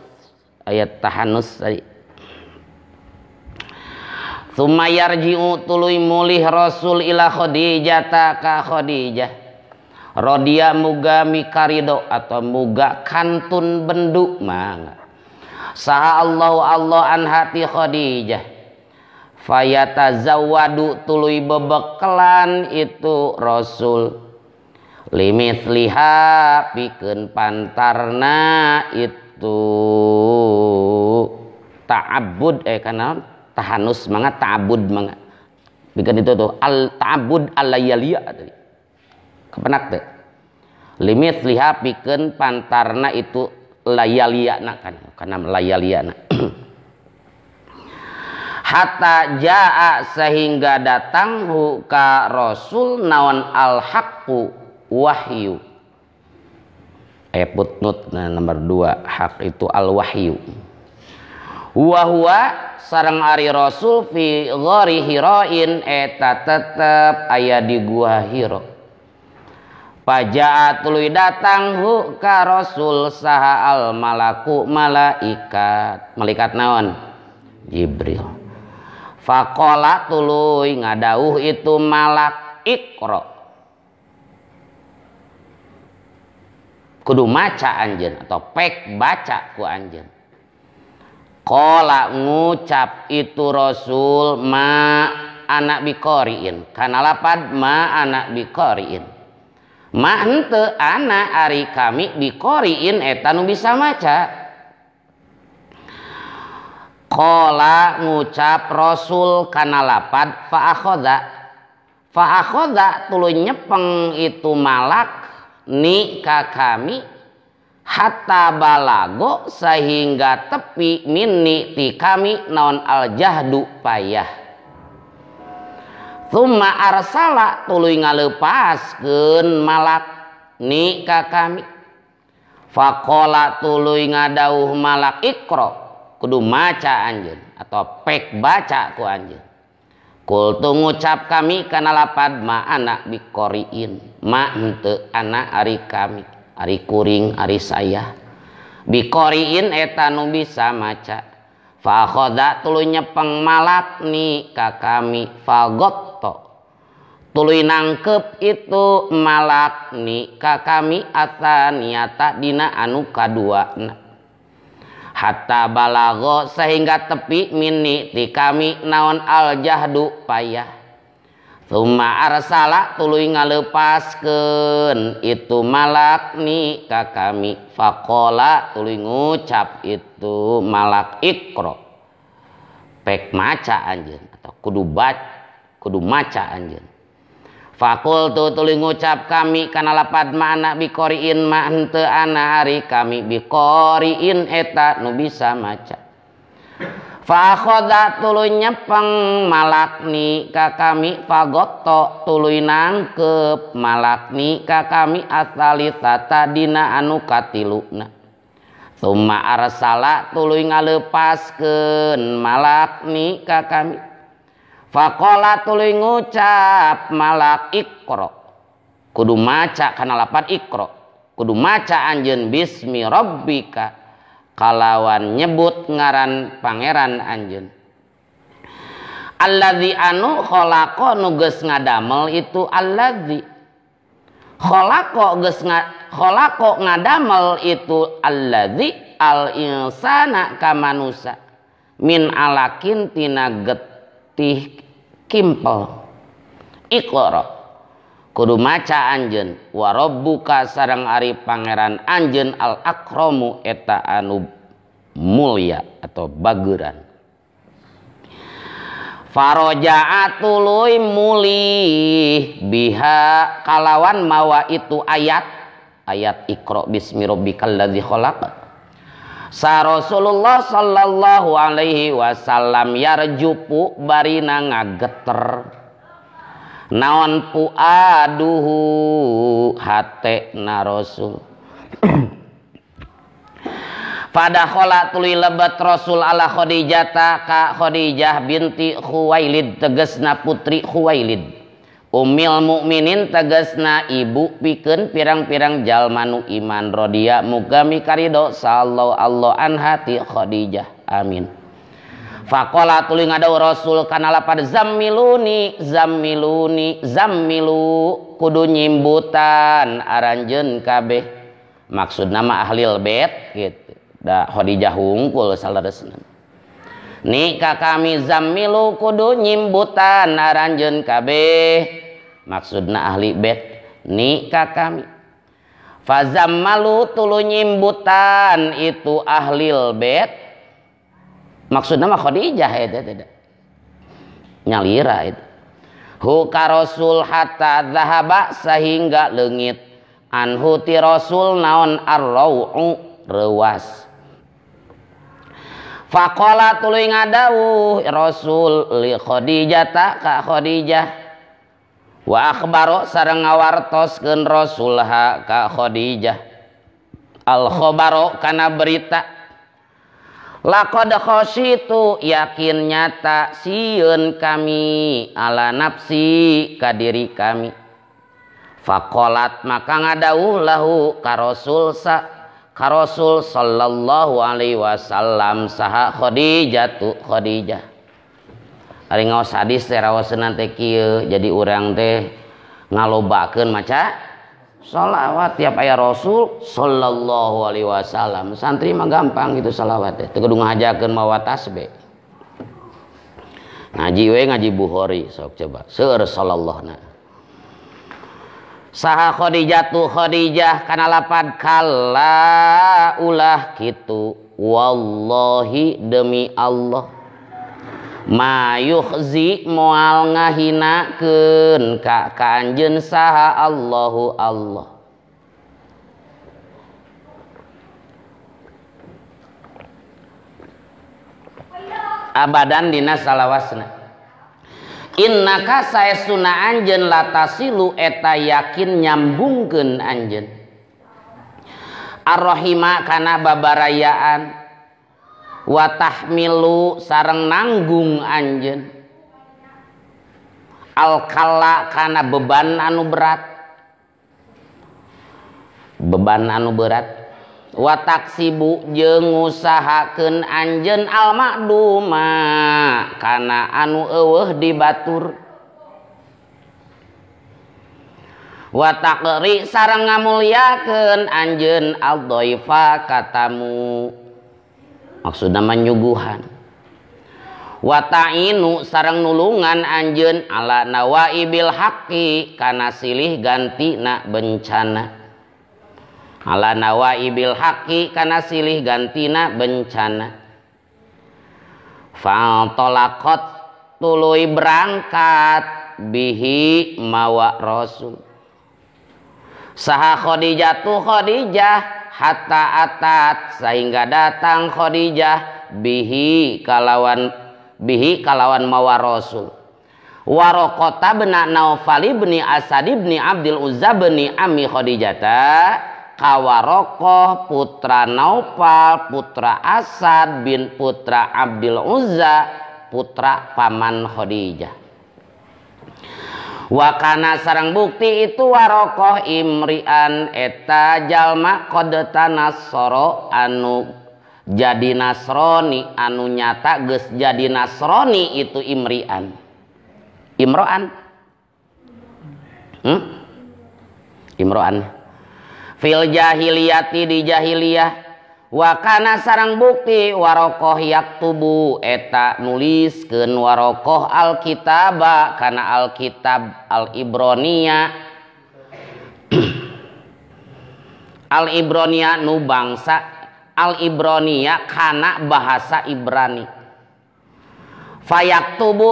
Speaker 1: ayat tahannus tadi. Tsumma yarji'u tuluy mulih Rasul ila Khadijah ka Khadijah rodiya muga mikarido atau muga kantun bendu mangga saha Allahu Allah an hati Khadijah fayatazawwadu tuluy bebekelan itu Rasul limithliha pikeun pantarna itu ta'abbud kana Tahanus mangga ta'abud mangga. Bikin itu tuh al ta'abud al-layaliya tadi. Kepenak teh. Limit liha pikeun pantarna itu layaliyana kan karena layaliyana. Hatta jaa sehingga datang hu ka Rasul naon al haqqu wahyu. Ayat footnote nah, nomor 2 hak itu al wahyu. Wa huwa sareng ari Rasul fi ghari Hirain eta tetep aya di gua Hira. Pajaa tuluy datang hu ka Rasul saha al malaku malaikat. Malaikat naon? Jibril. Faqala tuluy ngadauh itu malak iqra. Kudu maca anjeun atau pek baca ku anjeun. Qala ngucap itu Rasul ma anak biqoriin. Kana lapad ma anak biqoriin. Ma henteu ana ari kami biqoriin eta nu bisa maca. Qala ngucap Rasul kana lapad fa akhadha. Fa akhadha tuluy nyepeng itu malak ni ka kami hatta balago sehingga tepi minni ti kami naon al jahdu payah. Tsumma arsala tuluy ngaleupaskeun malak ni ka kami. Faqala tuluy ngadauh malak iqra. Kudu maca anjeun atau pek baca ku anjeun. Kultu ngucap kami kana lapad ma anak biqoriin. Ma henteu ana ari kami, ari kuring, ari saya. Biqoriin eta nu bisa maca. Fa akhadha tuluy nyepeng malak ni ka kami fagotto. Tuluy nangkep itu malak ni ka kami ataniata dina anu kaduana. Hatta balago sehingga tepi minni ti kami naon al jahdu payah. Tsumma arsala tuluy ngaleupaskeun itu malak ni ka kami. Faqala tuluy ngucap itu malak iqra. Pek maca anjeun atau kudu kudu maca anjeun. Fakultu tuluy ngucap kami kana lapad ma anak biqoriin ma henteu ana ari kami biqoriin eta nu bisa maca. Fa akhadha tuluy nyepeng malakni ka kami fagotto tuluy nangkep malakni ka kami asalisata dina anu katiluna. Tsumma arsala tuluy ngaleupaskeun malakni ka kami. Faqala tuluy ngucap malak iqra. Kudu maca kana lapad iqra. Kudu maca anjeun bismi rabbika kalawan nyebut ngaran pangeran anjeun. Allazi anu khalaqa nu geus ngadamel itu allazi. Khalaqa geus khalaqa ngadamel itu allazi al insana ka manusa min alakin tina getih kimpel. Iqra kudu maca anjeun wa rabbuka sareng ari pangeran anjeun al akramu eta anu mulya atau bageran. Faroja'a tuluy mulih biha kalawan mawa itu ayat ayat iqra bismi rabbikal ladzi khalaq. Sa Rasulullah sallallahu alaihi wasallam yarjupu barina ngageter naon puaduhu hate na Rasul. Fadakhala tuluy lebet Rasul ala Khadijata ka Khadijah binti Khuwailid tegesna putri Khuwailid. Ummil mukminin tegesna ibu pikeun pirang-pirang jalma nu iman rodiya muga mikarido sallallahu Allah anha ti Khadijah. Amin. Faqala tuluy ngadau Rasul kana lapad zammiluni zammiluni zammilu kudu nyimbutan aranjeun kabeh. Maksudna mah ahlil bait gitu. Da Khadijah hungkul saleresna. Ni ka kami zammilu kudu nyimbutan aranjeun kabeh. Maksudna ahli bait ni ka kami. Fazammalu tuluy nyimbutan itu ahlil bait. Maksudna mah Khadijah eta tidak. Nyalira itu. Hu ka Rasul hatta zahaba sehingga leungit anhu ti Rasul naon arrau'u reuas. Faqala tuluy ngadawuh Rasul li Khadijah ka Khadijah wa akhbaro sareng ngawartoskeun Rasul ha ka Khadijah al khabaro kana berita laqad khasyitu yakin nyata sieun kami ala nafsi ka diri kami. Faqalat maka ngadawuh lahu ka Rasul ka Rasul sallallahu alaihi wasallam saha Khadijah tu Khadijah. Ari ngaos hadis teh rawaseunna teh kieu, jadi urang teh ngalobakeun maca sholawat tiap aya Rasul sallallahu alaihi wasallam. Santri mah gampang gitu sholawat teh, teu kudu ngajakeun mawa tasbih. Ngaji we ngaji Bukhari sok coba seueur sallallahu. Saha Khadijah tu Khadijah kana lapad kalla ulah kitu wallahi demi Allah ma yukhzi moal ngahinakeun ka anjeun saha Allahu Allah. Abadan dina salawasna. Innaka saestuna anjeun latasilu eta yakin nyambungkeun anjeun arrahima kana babarayaan wa tahmilu sareng nanggung anjeun alkala kana beban anu berat, beban anu berat wa taksibu jeung ngusahakeun anjeun almakduma kana anu eueuh di batur wa taqri sareng ngamulyakeun anjeun aldhaifa katamu, maksudna manyuguhan wa ta'inu sareng nulungan anjeun ala nawaibil haqqi kana silih gantina bencana, ala nawaibil haqqi kana silih gantina bencana. Fa'talaqat tuluy berangkat bihi mawa Rasul saha Khadijah tu Khadijah hatta atat sehingga datang Khadijah bihi kalawan mawa Rasul Waraqata bin Naufal bin Asad bin Abdul Uzza bin Ammi Khadijata kawarokoh putra Naufal putra Asad bin putra Abdul Uzza putra paman Khadijah. Wakana sareng bukti itu warokoh imrian eta jalma qad tanassara anu jadi Nasrani anu nyata geus jadi Nasrani itu imrian imroan imroan fil jahiliyati di jahiliyah. Wakana sareng bukti warokoh yaktubu eta nuliskeun warokoh alkitaba kana alkitab al-Ibronia al-Ibronia nu bangsa al-Ibronia kana bahasa Ibrani. Fayaktubu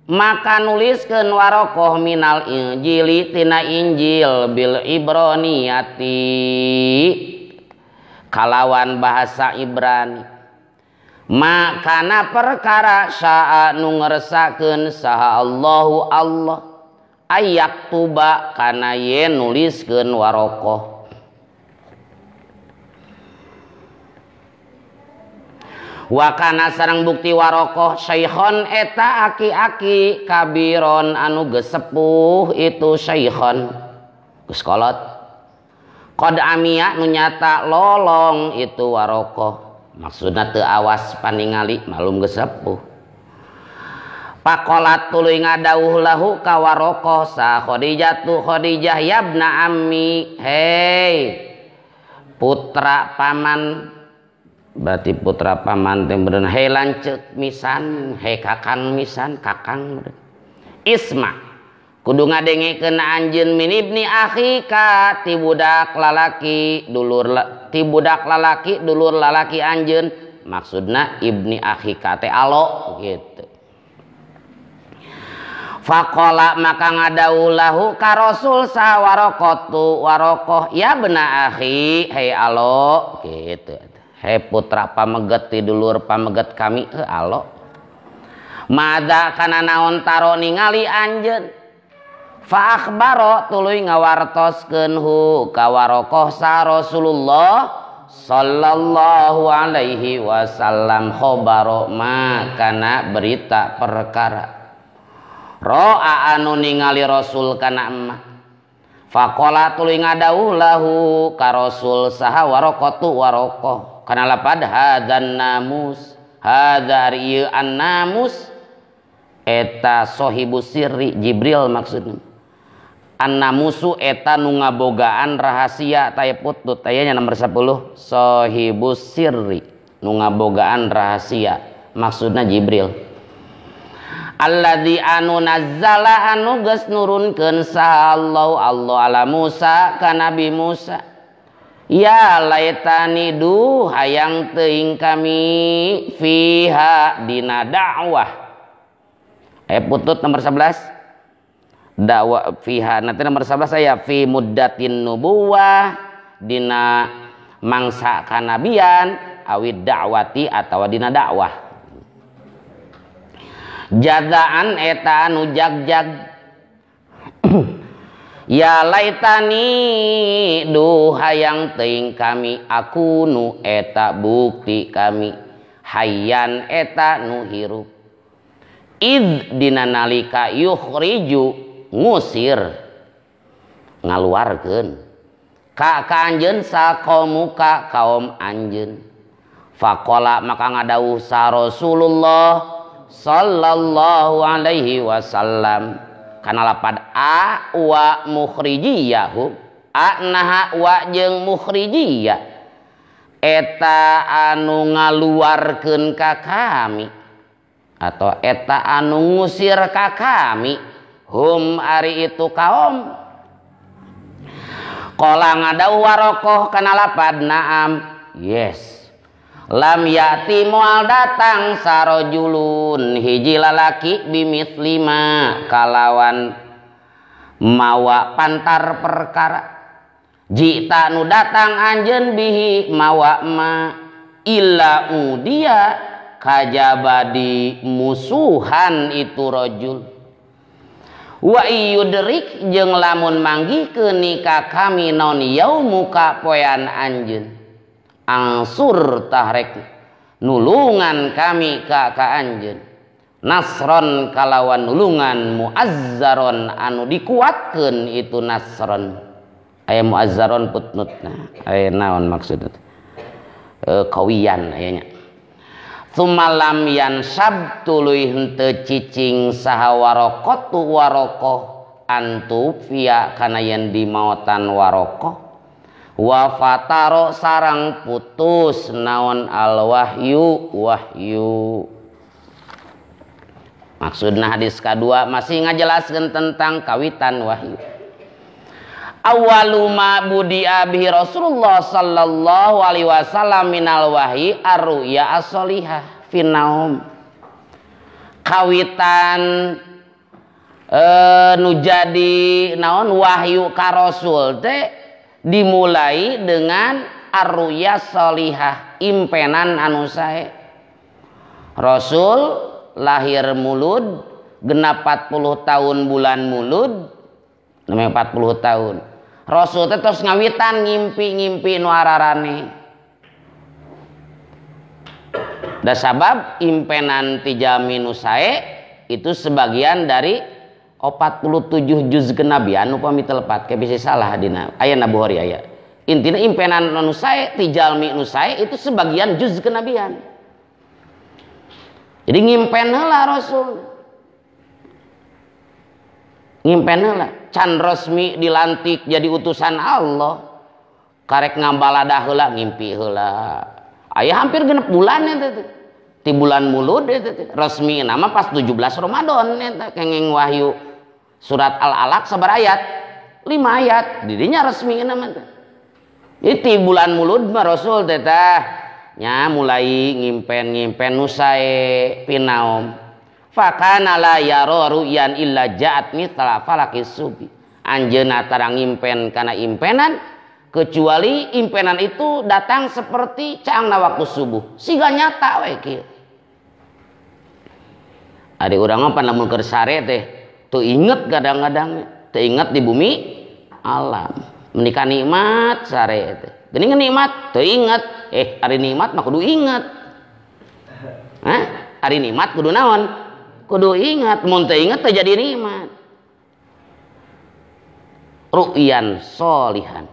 Speaker 1: maka nuliskeun warokoh minal injili tina Injil bil Ibroniati kalawan bahasa Ibrani. Makana perkara syaa nu ngersakeun saha Allahu Allah ayak tuba kana yen nuliskeun warokoh. Wakana sareng bukti warokoh syaikhon eta aki-aki kabiron anu geus sepuh itu syaikhon geus kolot qad amia nu nyata lolong itu warokoh, maksudna teu awas paningali malum geus sepuh. Pakolat tuluy ngadawuh lahu ka warokoh sa Khadijah tu Khadijah yabna ammi, hei putra paman, berarti putra paman teh beureun hei lanceuk misan, hei kakang misan, kakang beureun. Isma kudu ngadengekeun anjeun min ibni akhika ti budak lalaki dulur ti budak lalaki dulur lalaki anjeun, maksudna ibni akhika teh alo gitu. Faqala maka ngadawuh lahu ka Rasul sa waraqatu waraqah ya bena akhi hei alo gitu. Hei putra pameget ti dulur pameget kami heuh alo. Mada kana naon taro ningali anjeun. Fa akhbaro tuluy ngawartoskeun hu ka waraqah sa Rasulullah sallallahu alaihi wasallam khobaro ma kana berita perkara. Ro'a anu ningali Rasul kana emma. Faqala tuluy ngadawuh lahu ka Rasul saha waraqatu waraqah kana lapad hadzan namus hadza ieu an-namus eta sahibu sirri Jibril maksudna. An-namusu eta nu ngabogaan rahasia taya putut aya nya nomor 10 sahibu sirri nu ngabogaan rahasia maksudna Jibril. Alladzi anu nazzala anu geus nurunkeun saha Allah ala Musa ka Nabi Musa. Ya laitani duh hayang teuing kami fiha dina dakwah. Aya putut nomor 11. Dakwah fiha nanti nomor 11 aya fi muddatin nubuwah dina mangsa kanabian awid dakwati atawa dina dakwah. Jadaan eta anu jagjag ya laitani duh hayang teuing kami aku nu eta bukti kami hayyan eta nu hirup id dina nalika yukhriju ngusir ngaluarkeun ka ka anjeun saqamuka kaum anjeun faqala maka ngadawuh sa Rasulullah sallallahu alaihi wasallam kana lapad a wa mukhrijiyahu a naha wa jeung mukhrijiyah eta anu ngaluarkeun ka kami atau eta anu ngusir ka kami hum ari itu kaum qala ngadau waraqah kana lapad naam yes lam yati moal datang sarojulun hiji lalaki bimislima kalawan mawa pantar perkara jita nu datang anjeun bihi mawa ma illa udia kajabadi musuhan itu rojul wa iyudrik jeung lamun manggihkeun ka kami naon yaumuka poean anjeun angsur tahrek nulungan kami ka ka anjeun nasron kalawan nulungan muazzaron anu dikuatkeun itu nasron aya muazzaron putnutna aya naon maksudna kawiyan aya nya tsumma lam yansab tuluy henteu cicing saha waraqatu waraqah antu fiya kana yen dimaotan waraqah wa fataro sarang putus naon al wahyu wahyu. Maksudna hadis kedua masih ngajelaskeun tentang kawitan wahyu. Awwalu ma budi'a bihi Rasulullah sallallahu alaihi wasallam minal wahyi ar-ru'ya as-solihah fi naum. Kawitan nu jadi naon wahyu ka Rasul teh dimulai dengan ar-ru'ya sholihah impenan anu sae. Rasul lahir Mulud genap 40 tahun bulan Mulud namanya 40 tahun. Rasul teh terus ngawitan ngimpi-ngimpi nu ararane. Da sabab impenan ti jalmi nu sae itu sebagian dari 47 juz kenabian upami telepat ke bisa salah dina aya na Bukhari aya. Intina impenan nu sae ti jalmi nu sae itu sebagian juz kenabian. Jadi ngimpen heula Rasul. Ngimpen heula can resmi dilantik jadi utusan Allah. Karek ngambaladah heula ngimpi heula. Aya hampir 6 bulan eta teh. Ti bulan Mulud eta teh. Resmi nama pas 17 Ramadan eta kenging wahyu. Surat Al-Alaq sabar ayat 5 ayat didinya resmi nama teh. Jadi ti bulan Mulud mah Rasul teh tah nya mulai ngimpen-ngimpen nu sae pinaom. Fakana la yara ru'yan illa ja'at mithla falakis subi. Anjeunna tara ngimpen kana impenan kecuali impenan itu datang seperti caangna waktu subuh. Siga nyata we kieu. Ari urang mah pan lamun keur sare teh teu inget kadang-kadang, teu inget di bumi alam. Menikah nikmat sare teh. Geuning nikmat teu inget. Ari nikmat mah kudu inget. Hah? Ari nikmat kudu naon? Kudu ingat, mun teu inget teu jadi nikmat. Ru'yan solihan.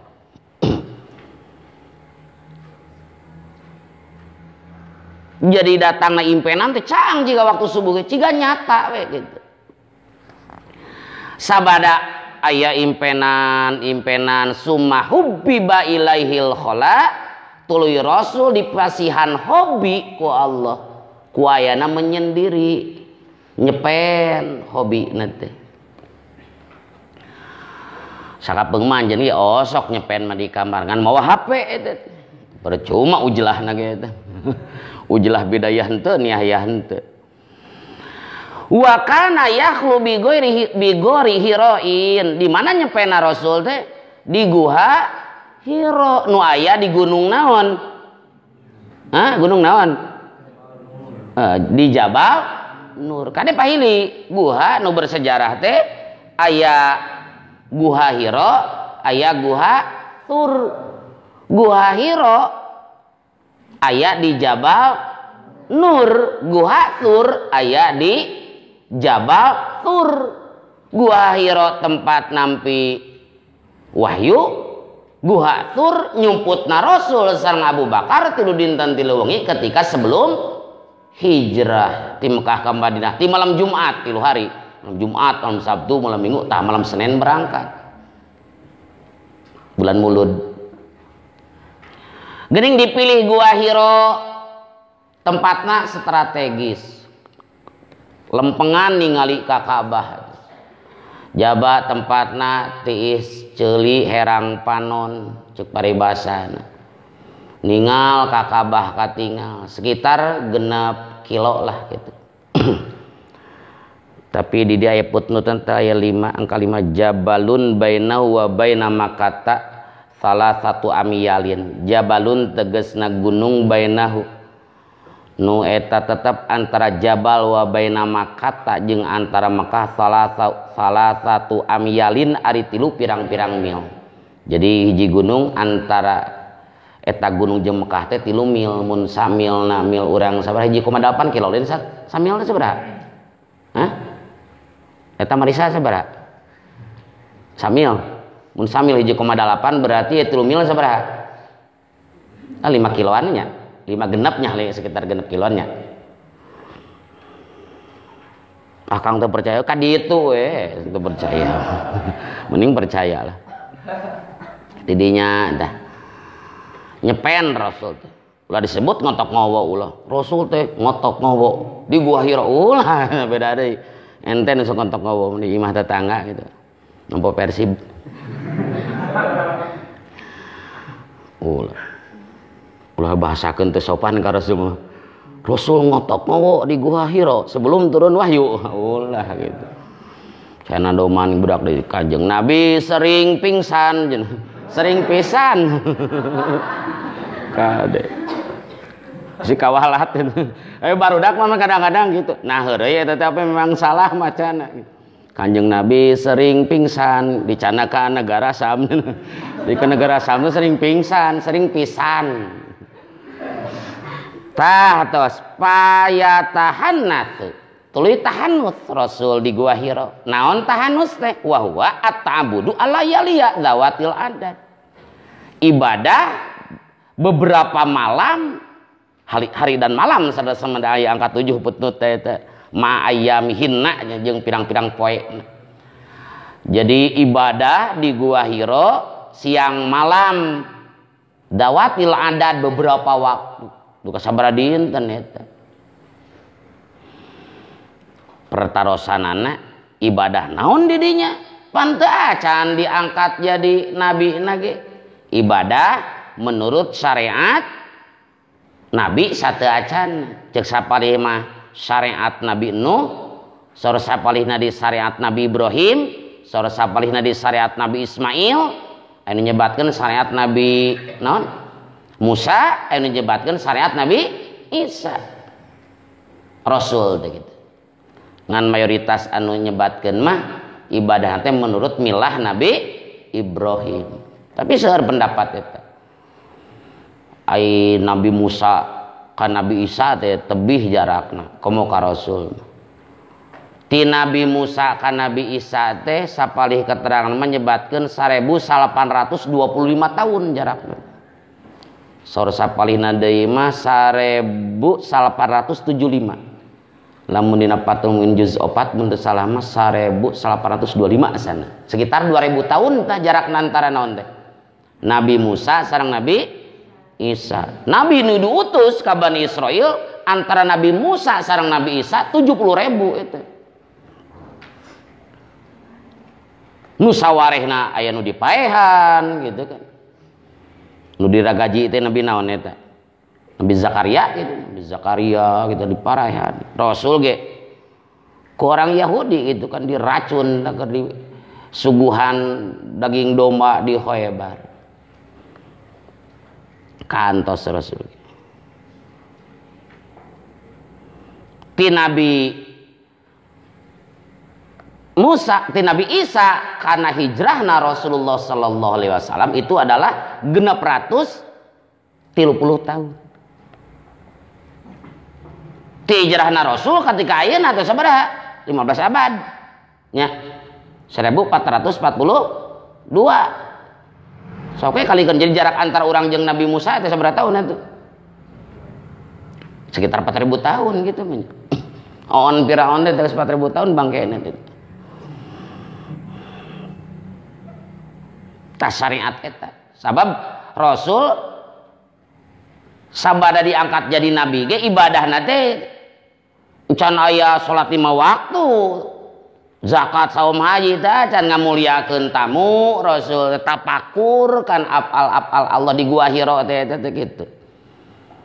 Speaker 1: Jadi datangna impenan teh caang jiga waktu subuh ciga nyata we gitu. Sabada aya impenan summa hubbiba ilaihil khala, tuluy Rasul dipasihan hobi ku Allah. Ku ayana menyendiri, nyepen hobi teh. Sakapeung mah anjeun ge osok nyepen mah di kamar ngan mawa HP eta. Percuma ujlahna ge eta. Ujlah bidayah henteu niayah henteu. Wa kana yakhlu bi ghairi bi gori hiroin. Di mana nyepena Rasul teh? Di guha Hiro nu aya di gunung naon? Hah, gunung naon? Di Jabal Nur. Kade pahili guha nu bersejarah teh aya guha Hiro, aya guha Tur. Guha Hiro aya di Jabal Nur, guha Tur aya di Jabal Tur. Guha Hiro tempat nampi wahyu, guha Tur nyumputna Rasul sareng Abu Bakar 3 dinten 3 wengi ketika sebelum hijrah di Mekah ke Madinah di malam Jumat 3 hari, malam Jumat, malam Sabtu, malam Minggu, tah malam Senin berangkat bulan Mulud. Geuning dipilih gua Hiro, tempatna strategis, lempengan ningali ka Ka'bah. Jaba tempatna tiis ceuli herang panon cek paribasana. Ningal ka Ka'bah katingal sekitar 6 kilo lah gitu. Tapi di dia aya putnutan teh aya 5 angka 5 jabalun baina wa baina makata salah satu amiyalin. Jabalun tegesna gunung bainahu nu eta tetep antara jabal wa baina makata jeung antara Mekah salah satu amyalin ari 3 pirang-pirang mil. Jadi hiji gunung antara eta gunung jeung Mekah teh 3 mil, mun samilna mil urang sabaraha 1,8 kilo lain samilna sabaraha? Hah? Eta marisa sabaraha? Samil. Mun samil 1,8 berarti 3 mil sabaraha? Ah, 5 kiloan nya. 5 genepnya, sekitar genep kiloannya. Akang tuh percaya, kan itu teu percaya. Mending percaya lah. Tidinya dah nyepen Rasul teh. Ulah disebut ngotok ngowo ulah. Rasul teh ngotok ngowo di gua Hira ulah beda deui. Ente nu sok ngotok ngowo di imah tetangga gitu. Nempo Persib. Ulah. Ulah bahasakeun teu sopan ka Rasul. Rasul ngotok ngowo di gua Hira sebelum turun wahyu. Ulah gitu. Cenah doman budak di Kanjeng Nabi sering pingsan, sering pisan. Kade. Si kawalat itu. Barudak mah kadang-kadang gitu. Nah heureuy eta teh memang salah macana. Kanjeng Nabi sering pingsan dicana ka negara Sam. Di ke negara Sam sering pingsan, sering pisan. Tah tos payatahannats. Tuluy tahannus Rasul di gua Hira. Naon tahannus teh? Wa huwa at-ta'budu ala yaliya zawatil adat. Ibadah beberapa malam, hari dan malam sadasa aya angka 7 putnut teh teh ma ayyamihinna jeung pirang-pirang poe. Jadi ibadah di gua Hira siang malam dawatil adat beberapa waktu. Duka sabaraha dinten eta. Pertarosanana ibadah naon didinya? Pan teu acan diangkat jadi nabi nage. Ibadah menurut syariat nabi sateu acan. Ceuk sapari mah syariat Nabi Nuh, Saur sapalihna di syariat Nabi Ibrahim, saur sapalihna di syariat Nabi Ismail, anu nyebatkeun syariat Nabi naon? Musa, anu nyebatkeun syariat Nabi Isa. Rasul teh kitu. Ngan mayoritas anu nyebatkeun mah ibadah teh menurut milah Nabi Ibrahim. Tapi seueur pendapat eta. Ai Nabi Musa ka Nabi Isa teh tebih jarakna komo ka Rasul. Ti Nabi Musa ka Nabi Isa teh sapalih keterangan menyebatkeun 1825 tahun jarakna. Saur sapalihna deui mah 1875. Lamun dina Fathul Muin juz 4 mun teu salah mah 1825 sana. Sekitar 2000 tahun tah jarakna antara naon teh? Nabi Musa sareng Nabi Isa. Nabi nu diutus ka Bani Israil antara Nabi Musa sareng Nabi Isa 70.000 eta. Nu sawarehna aya nu dipaehan gitu kan. Nu diragaji teh Nabi naon eta? Nabi Zakaria gitu, Nabi Zakaria gitu diparahan. Rasul ge ku orang Yahudi gitu kan diracun keur di suguhan daging domba di Khaybar. Kantos Rasul. Ti Nabi Musa, ti Nabi Isa karena hijrahna Rasulullah sallallahu alaihi wasallam itu adalah 630 tahun. Ti hijrahna Rasul ketika ayeuna teh sabaraha? 15 abad. Nya. 1442. Sok we kalikeun jadi jarak antara urang jeung Nabi Musa teh sabaraha tahun atuh? Sekitar 4000 tahun gitu. On Firaun teh 4000 tahun bangkeuna teh. Tas syariat eta. Sabab Rasul sabada diangkat jadi nabi ge ibadahna teh can aya salat 5 waktu, zakat, saum, haji teh can ngamuliakeun tamu, Rasul tapakur kan apal-apal Allah di Gua Hira teh teh kitu.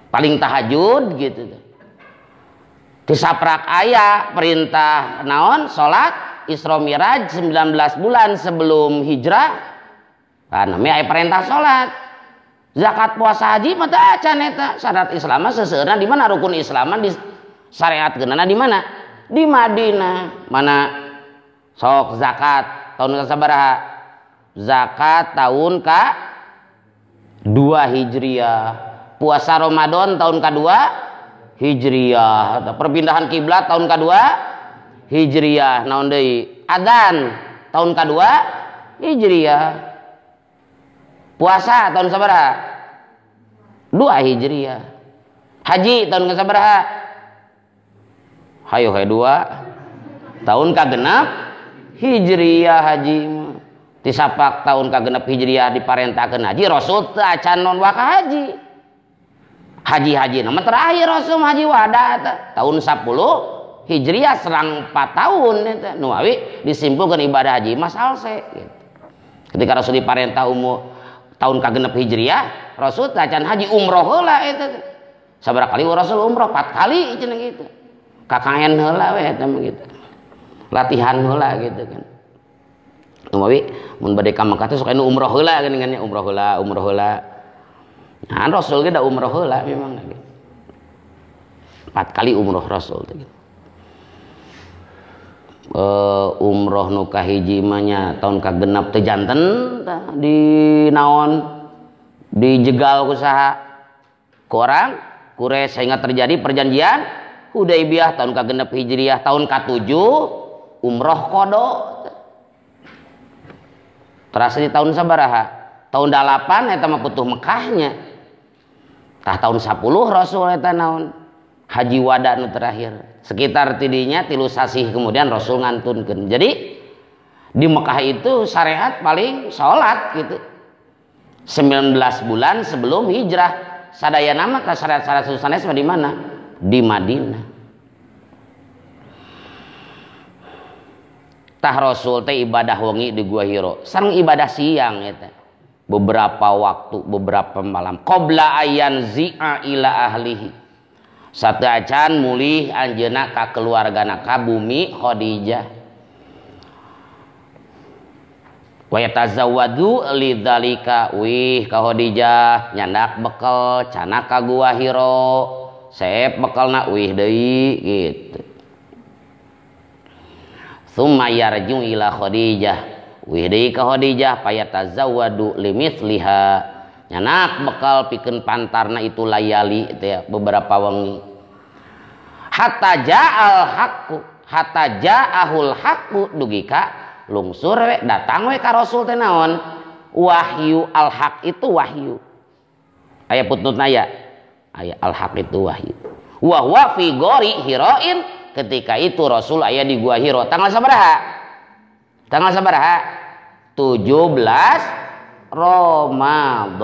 Speaker 1: Paling tahajud gitu teh. Tisaprak aya perintah naon salat Isra Miraj 19 bulan sebelum hijrah. Kan namanya aya perintah salat. Zakat, puasa, haji mah teu acan eta. Syarat Islam mah seseueurna di mana, rukun Islam mah di syariatkeunana di mana? Di Madinah. Mana sok zakat tahun sabaraha? Zakat tahun ka 2 Hijriah. Puasa Ramadan tahun ka-2 Hijriah. Perpindahan kiblat tahun ka-2 Hijriah. Naon deui? Adzan tahun ka-2 Hijriah. Puasa tahun sabaraha? 2 Hijriah. Haji tahun ka sabaraha? Hayo he 2. Tahun kagenap Hijriah haji. Tisapak tahun kagenep Hijriah diparentahkeun haji, Rasul teu acan non waka haji. Haji-haji nama terakhir Rasul haji wada eta tahun 10 Hijriah serang 4 tahun eta. Nu awi disimpulkeun ibadah haji mah salse gitu. Ketika Rasul diparentah umur tahun kagenep Hijriah, Rasul teu acan haji, umroh heula eta. Sabaraha kali Rasul umroh? 4 kali cenah gitu. KKN heula we eta mah gitu. Latihan heula gitu kan. Numawi mun bade ka Mekah teh sok anu umroh heula geuningan nya, umroh heula, umroh heula. Nah, Rasul ge da umroh heula memang gitu. 4 kali umroh Rasul teh gitu. Umroh nu kahiji mah nya tahun kagenep teh janten tah di naon dijegal ku saha? Ku orang Quraisy sehingga terjadi perjanjian Hudaibiyah tahun kagenep Hijriah, tahun ka-7 umroh qada. Terasa di tahun sabaraha? Tahun 8 eta mah putuh Mekahnya. Tah tahun 10 Rasul eta naon? Haji wada nu terakhir. Sekitar tidinya 3 sasih kemudian Rasul ngantunkeun. Jadi di Mekah itu syariat paling salat gitu. 19 bulan sebelum hijrah. Sadayana mah ka syariat-syariat sanes mah di mana? Di Madinah. Tah Rasul teh ibadah wengi di Gua Hira, sareng ibadah siang eta. Beberapa waktu, beberapa malam. Qabla ayan zi'a ila ahlihi. Sateuacan mulih anjeunna ka keluargana ka bumi Khadijah. Wa yatazawwadu lidzalika wih ka Khadijah nyandak bekel canak ka gua Hiro seep bekelna wih deui gitu. Tsumma yarju ila Khadijah wih deui ka Khadijah payatazawwadu limithliha nyanak bekal pikeun pantarna itu layali itu ya beberapa wengi. Hatta ja'al haqqu hatta ja'ahul haqqu dugi ka lungsur we datang we ka Rasul teh naon wahyu. Al haq itu wahyu aya putnutna ya aya al haq itu wahyu. Wa huwa fi gori Hirain ketika itu Rasul aya di gua Hira tanggal sabaraha? Tanggal sabaraha? 17 Ramadan.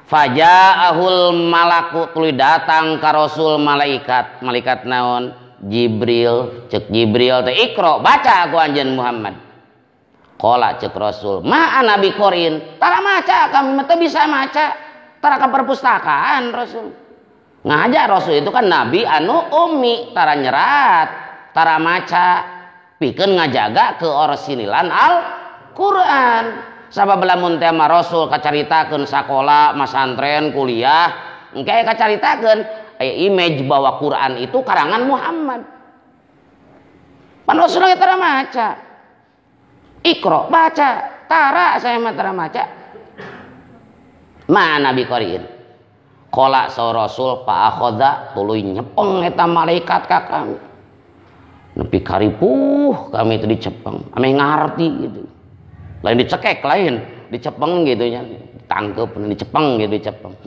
Speaker 1: Faja'ahul malaku tuluy datang ka Rasul malaikat. Malaikat naon? Jibril. Cek Jibril teh ikra baca aku anjeun Muhammad. Qala cek Rasul, ma ana biqorin. Tara maca kami mah teu bisa maca. Tara ka perpustakaan Rasul. Ngaja Rasul itu kan nabi anu ummi, tara nyerat, tara maca. Pikeun ngajaga keorsinilan Al-Qur'an. Sabab lamun teh mah Rasul kacaritakeun sakola, masantren, kuliah, engke kacaritakeun aya image bahwa Quran itu karangan Muhammad. Pan Rasul ge tara maca. Iqra baca, tara saya mah tara maca. Mana biqoriin? Qala sa Rasul fa akhadha tuluy nyepeng eta malaikat ka kami. Nepi karipuh kami itu dicepeng, ameh ngarti gitu. Lain dicekek, lain dicepeng gitu nya, ditangkep, dicepeng gitu, dicepeng.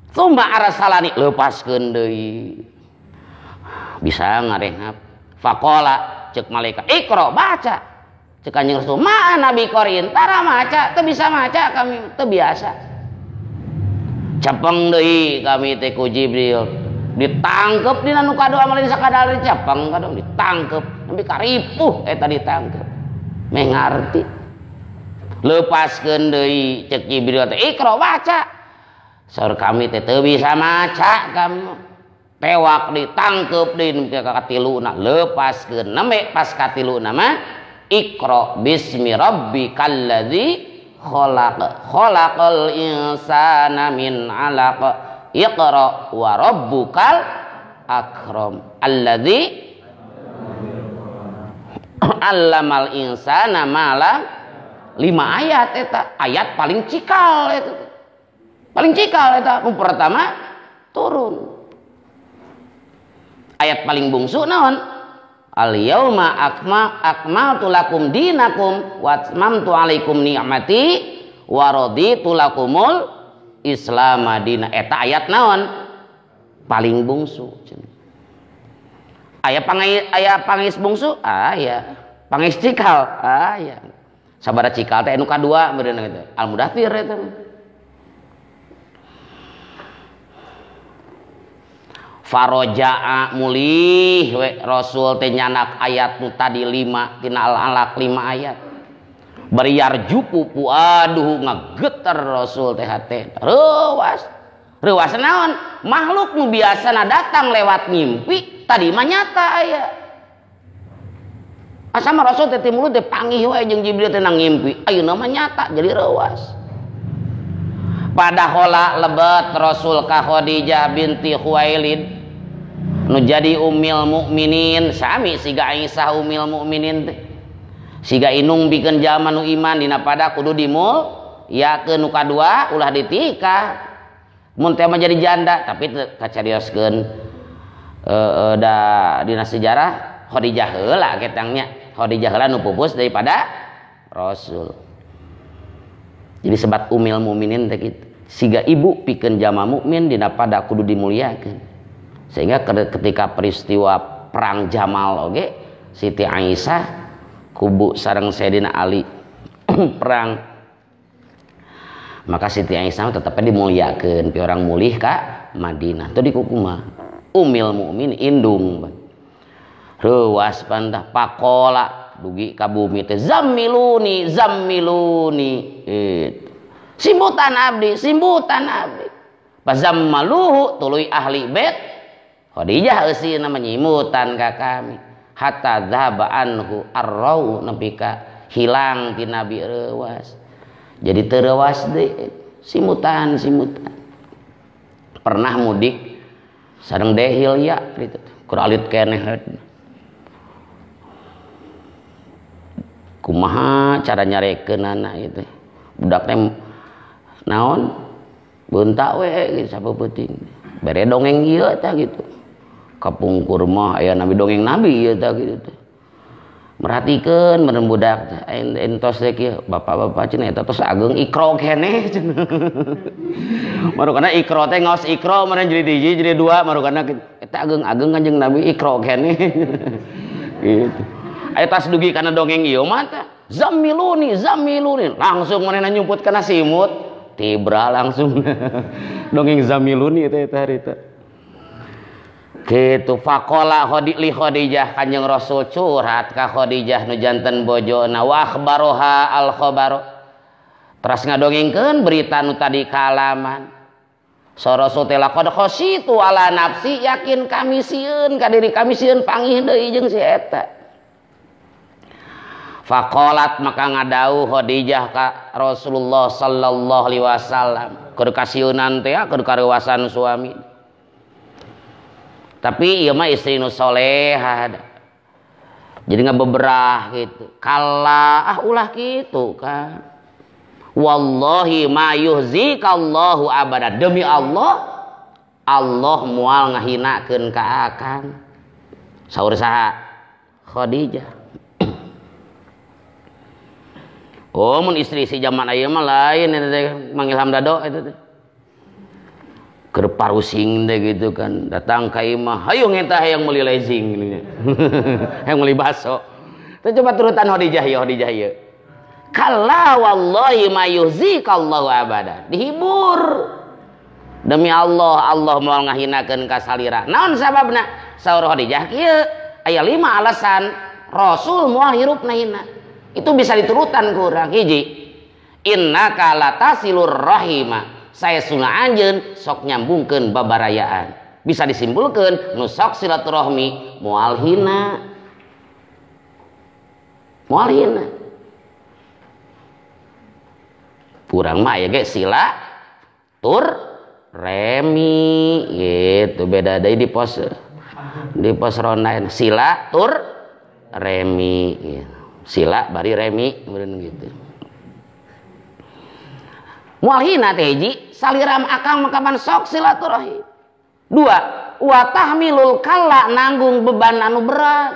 Speaker 1: Tsumma arsalani lepaskeun deui. Bisa ngarehap. Faqala cek malaikat, ikra baca. Cek Kanjeng Rasul, ma ana biqorin, tara maca, teu bisa maca kami, teu biasa. Cepeng deui kami teh ku Jibril. Ditangkep dina nu kadua mah lain sakadar dicepeng kadang ditangkep nepi karipuh eta ditangkep meh ngarti. Lepaskeun deui cek Jibril teh ikra baca. Saur kami teh teu bisa maca kami. Tewak ditangkep deui nepi ka katiluna lepaskeun nembe pas katiluna mah ikra bismi rabbikal ladzi khalaq khalaqal insana min 'alaq iqra wa rabbukal akram alladzi 'allamal insana ma lam. 5 ayat eta ayat paling cikal eta paling cikal eta pertama turun. Ayat paling bungsu naon? Al yauma akmaltu lakum dinakum wa atmamtu alaikum ni'mati wa raditu lakumul Islam madina. Eta ayat naon? Paling bungsu. Aya pangais, aya pangis bungsu? Aya. Pangis cikal? Aya. Sabara cikal teh anu kadua meureun gitu. Al Mudathir eta. Faroja'a mulih we Rasul teh nyanak ayat nu tadi 5 tina Al-Alaq 5 ayat. Bariar jupu aduh ngageter Rasul teh hate. Reuwas. Reuwas naon? Makhluk nu biasana datang lewat mimpi tadi mah nyata aya. Asa mah Rasul teh timulut teh panggih we jeung Jibril teh nang ngimpi. Ayeuna mah nyata jadi reuwas. Padahola lebet Rasul ka Khadijah binti Khuwailid nu jadi umil mukminin sami siga Aisyah umil mukminin teh. Siga inung bikin jalma nu iman dina pada kudu dimul ya ke nu kadua ulah ditikah mun teh mah jadi janda tapi kacarioskeun da dina sejarah Khadijah heula ketangnya Khadijah heula nu pupus daripada Rasul. Jadi sebat umil mukminin teh kitu siga ibu pikeun jalma mukmin dina pada kudu dimuliakeun. Sehingga ketika peristiwa perang Jamal oge Siti Aisyah kubu sareng Sayyidina Ali perang, maka Siti Aisyah tetapnya dimuliakeun pi orang mulih ka Madinah teu dikukumaha umil mukmin indung reuwas pantah pakola Dugi ka bumi teh zammiluni zammiluni gitu. Simbutan abdi, simbutan abdi. Pazammaluhu tuluy ahli bait Khadijah eusina menyimutan ka kami. Hatta dzahaba anhu arrau nepi ka hilang ti Nabi reuwas. Jadi teu reuwas deui, simutan simutan. Pernah mudik sareng dehil ya gitu. Keur alit keneh. Kumaha cara nyarekeunana itu. Budak teh naon beuntak we gitu sapeuting. Bere dongeng ieu tah gitu. Kapungkur mah aya nabi dongeng nabi ieu tah gitu teh. Merhatikeun meureun budak teh entos teh kieu bapak-bapak cenah eta tos ageung ikro keneh cenah. Marukana ikro teh ngaos ikro meureun jadi hiji jadi dua marukana eta ageung-ageung kanjeng nabi ikro keneh. Gitu. Aya tas dugi kana dongeng ieu mah tah zammiluni zammiluni langsung manehna nyumput kana simut tibra langsung. Dongeng zammiluni teh eta harita. Gitu faqala li Khadijah kanjeng Rasul curhat ka Khadijah nu janten bojona wa akhbaroha al khabaro. Teras ngadongengkeun berita nu tadi kaalaman. So Rasul teh laqad khasitu ala nafsi yakin kami sieun ka diri kami sieun pangih deui jeung si eta. Faqalat maka ngadauh Khadijah ka Rasulullah sallallahu alaihi wasallam keur kasieunan teh keur kareuwasan suami. Tapi ieu mah istri nu solehah. Jadi ngabeberah gitu. Kala ah ulah kitu kan. Wallahi ma yuhzikallahu abada. Demi Allah, Allah moal ngahinakeun ka akang. Saur saha? Khadijah. Oh, mun istri si zaman ayeuna mah lain eta teh Mang Ilham Dado eta teh. Keur parusing deh gitu kan, datang ka imah, hayu ngeta hayang meuli lezing gini. Hayang meuli baso. Teh coba turutan Khadijah ya, Khadijah ieu. Kalla wallahi ma yuhzikallahu abada. Dihibur. Demi Allah, Allah moal ngahinakeun ka salira. Naon sababna? Saur Khadijah kieu, aya 5 alasan Rasul moal hirupna hina. Itu bisa diturutan ku urang. Hiji, innaka latasilur rahima. Saya sunah anjeun sok nyambungkeun babarayaan. Bisa disimpulkeun nu sok silaturahmi moal hina. Moal hina. Urang mah aya ge sila tur remi gitu, beda deui di pos ronda sila tur remi gitu. Sila bari remi meureun gitu. Moal hina teh hiji, saliram akang makaman sok silaturahim. Dua, wa tahmilul kalla nanggung beban anu berat.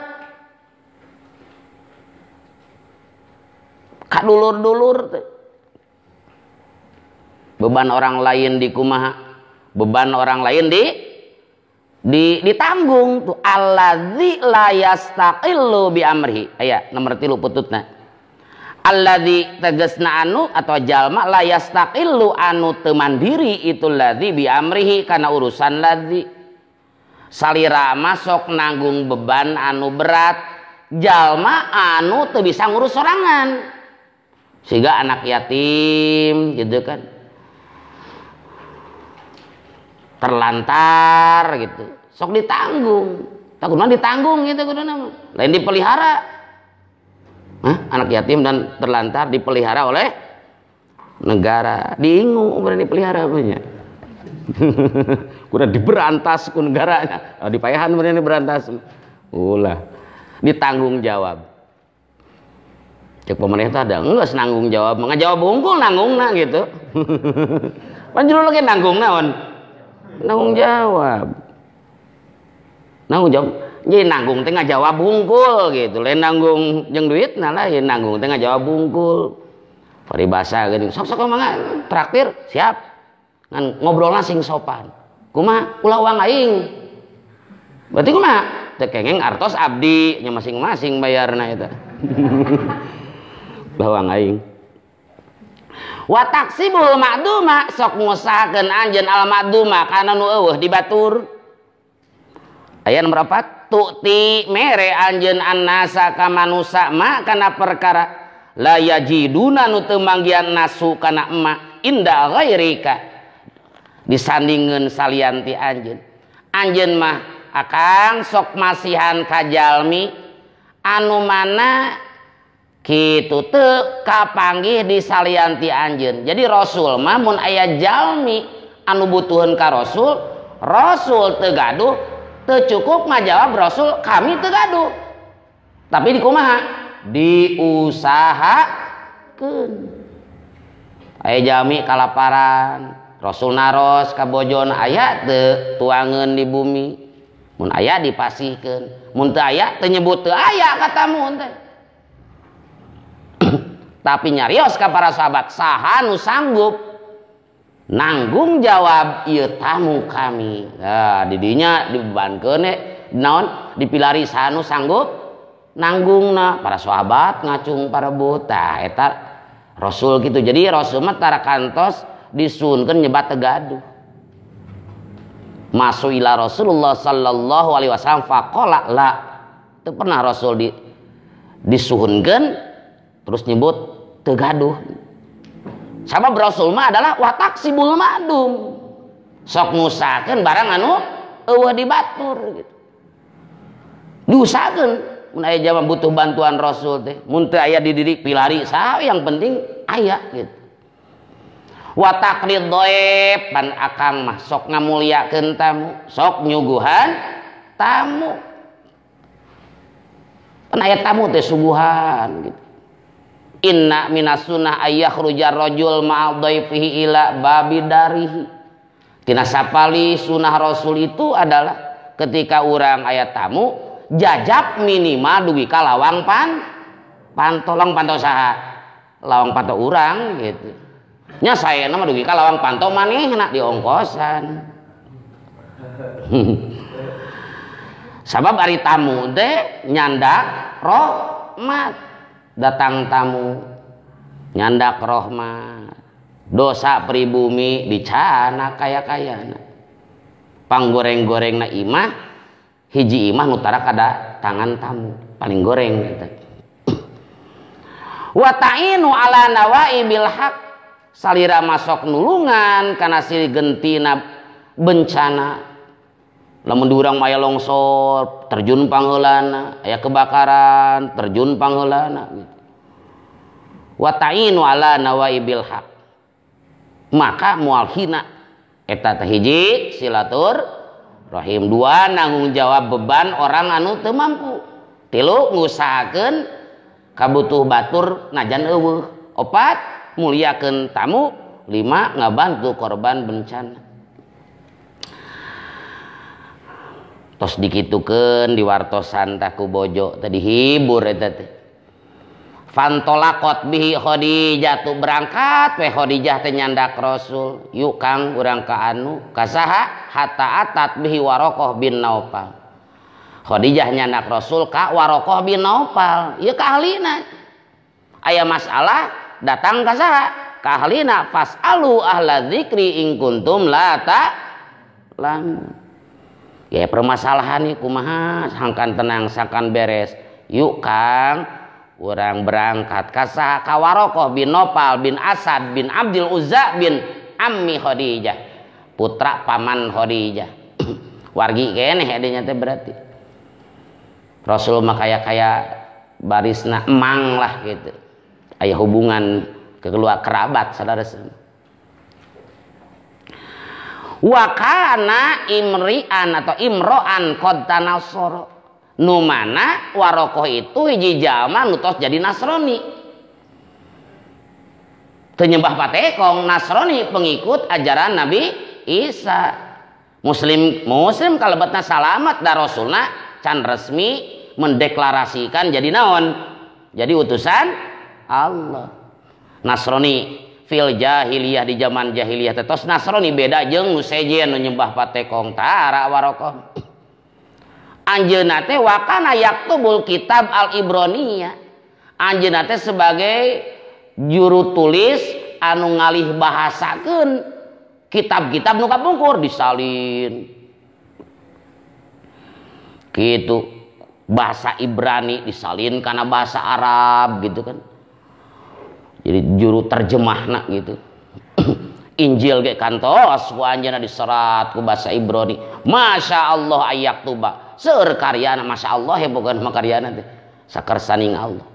Speaker 1: Kadulur-dulur teh. Beban orang lain di kumaha? Beban orang lain di ditanggung tuh allazi la yastaqillu bi amrihi. Aya nomor 3 pututna. Alladzi tegasna anu atau jalma la yastaqillu anu teu mandiri itu ladzi bi amrihi kana urusan ladzi. Salira masuk nanggung beban anu berat jalma anu teu bisa ngurus sorangan. Sehingga anak yatim gitu kan. Terlantar gitu. Sok ditanggung. Takutna ditanggung gitu kuduna mah. Lain dipelihara. Hah? Anak yatim dan terlantar dipelihara oleh negara. Diingu berani dipelihara banyak. Kudu diberantas ku negaranya. Oh, dipayahan berani berantas. Ulah. Ditanggung jawab. Cek pemerintah ada geus nanggung jawab, ngajawab unggul nanggungna gitu. Pan jero lagi nanggung naon? Nanggung jawab. Nanggung jawab. Jadi nanggung teh ngajawab bungkul gitu. Lain nanggung jeung duit nah lain nanggung teh ngajawab bungkul. Paribasa geuning sok-sok mangga traktir siap. Ngan ngobrolna sing sopan. Kumaha? Ulah uang aing. Berarti kumaha? Teu kengeng artos abdi nya masing-masing bayarna eta. Ulah uang aing. Wa taksibul ma'duma sok ngusahakeun anjeun al ma'duma kana nu eueuh di batur. Aya nomor 4, Tukti mere anjeun annasa ka manusa ma kana perkara la yajiduna nu teu manggihan nasu kana emak inda ghairika disandingeun salian ti anjeun. Anjeun mah akang sok masihan ka jalmi anu mana kitu teu kapanggih di salian ti anjeun. Jadi Rasul mah mun aya jalmi anu butuheun ka Rasul, Rasul teu gaduh, teu cukup ngajawab Rasul kami teu gaduh. Tapi di kumaha? Diusahakeun. Aya jalmi kalaparan, Rasul naros ka bojona aya teu tuangeun di bumi. Mun aya dipasihkeun, mun teu aya teu nyebut teu aya katamu teh. Tapi nyarios ka para sahabat, saha nu sanggup nanggung jawab ieu tamu kami. Nah, didinya dibebankeun naon dipilari saha nu sanggup nanggungna. Para sahabat ngacung para buta eta Rasul gitu. Jadi Rasul mah tara kantos disunkeun nyebat teu gaduh. Masuila Rasulullah sallallahu alaihi wasallam faqala la. Teu pernah Rasul disuhunkeun terus nyebut teu gaduh. Sabab Rasul mah adalah watak sibul madum. Sok ngusahakeun barang anu eueuh di batur gitu. Diusahakeun mun aya jaman butuh bantuan Rasul teh, mun teu aya di diri pilari saha yang penting aya gitu. Wa taqrid dhaif pan akang mah sok ngamuliakeun tamu, sok nyuguhan tamu. Pan aya tamu teh suguhan gitu. Inna minas sunnah ayyakhrujar rajul ma'al dhaifihi ila babi darihi. Tina sapali sunnah Rasul itu adalah ketika urang aya tamu jajab minimal dugi ka lawang pan panto, lawang panto saha? Lawang panto urang gitu. Nya saena mah dugi ka lawang panto manehna diongkosan. Sabab ari tamu teh nyandak rahmat. Datang tamu nyandak rahmat, dosa pribumi dicana kaya-kayana, panggoreng-gorengna imah hiji imah nu tara kada tangan tamu paling goreng gitu. Wa ta'inu ala nawaibil haq, salira masok nulungan kana silih gentina bencana. Lamun di urang mah aya longsor terjun pangheulana, aya kebakaran terjun pangheulana gitu. Wa ta'inu ala nawaibil haq, maka moal hina eta teh hiji silatur rahim, dua nanggung jawab beban orang anu teu mampu, tilu ngusahakeun kabutuh batur najan eueuh, opat muliakeun tamu, lima ngabantu korban bencana. Tos dikitukeun diwartosan tah ku bojo teh dihibur eta teh. Fantolaqat bihi Khadijah, tu berangkat we Khadijah teh nyandak Rasul, yuk Kang urang ka anu ka saha hatta atat bihi Waraqah bin Naufal. Khadijah nyandak Rasul ka Waraqah bin Naufal, ieu ka ahlina. Aya masalah datang ka saha? Ka ahlina, fasalu ahla dzikri in kuntum la ta'lamun. Ya permasalahan ieu kumaha sangkan tenang sangkan beres. Yuk Kang urang berangkat ka saha? Ka Waraqah bin Naufal bin Asad bin Abdul Uzza bin Ammi Khadijah, putra paman Khadijah. Wargi keneh adanya teh berarti. Rasul mah kaya-kaya barisna emang lah gitu. Aya hubungan keluarga kerabat saudara. Wa kana imri'an atau imro'an qad tanasara. Nu mana Waraqah itu hiji jalma nu tos jadi Nasrani. Teu nyembah patekong, Nasrani pengikut ajaran Nabi Isa. Muslim muslim kalebetna salamat da Rasulna can resmi mendeklarasikan jadi naon? Jadi utusan Allah. Nasrani fil jahiliyah, di zaman jahiliyah teh tos Nasrani beda jeung nu sejen nu nyembah patekong tara Waraqah. Anjeunna teh wakana yaktubul kitab al-Ibroniyah. Anjeunna teh sebagai juru tulis anu ngalih bahasakeun kitab-kitab nu kapungkur disalin. Gitu bahasa Ibrani disalin karena bahasa Arab gitu kan. Jadi juru terjemahna gitu. Injil ge kantos ku anjeunna diserat ku bahasa Ibrani. Masya Allah ayak tuba. Seueur karyana Masya Allah ya bukan mah karyana teh. Sakersaning Allah.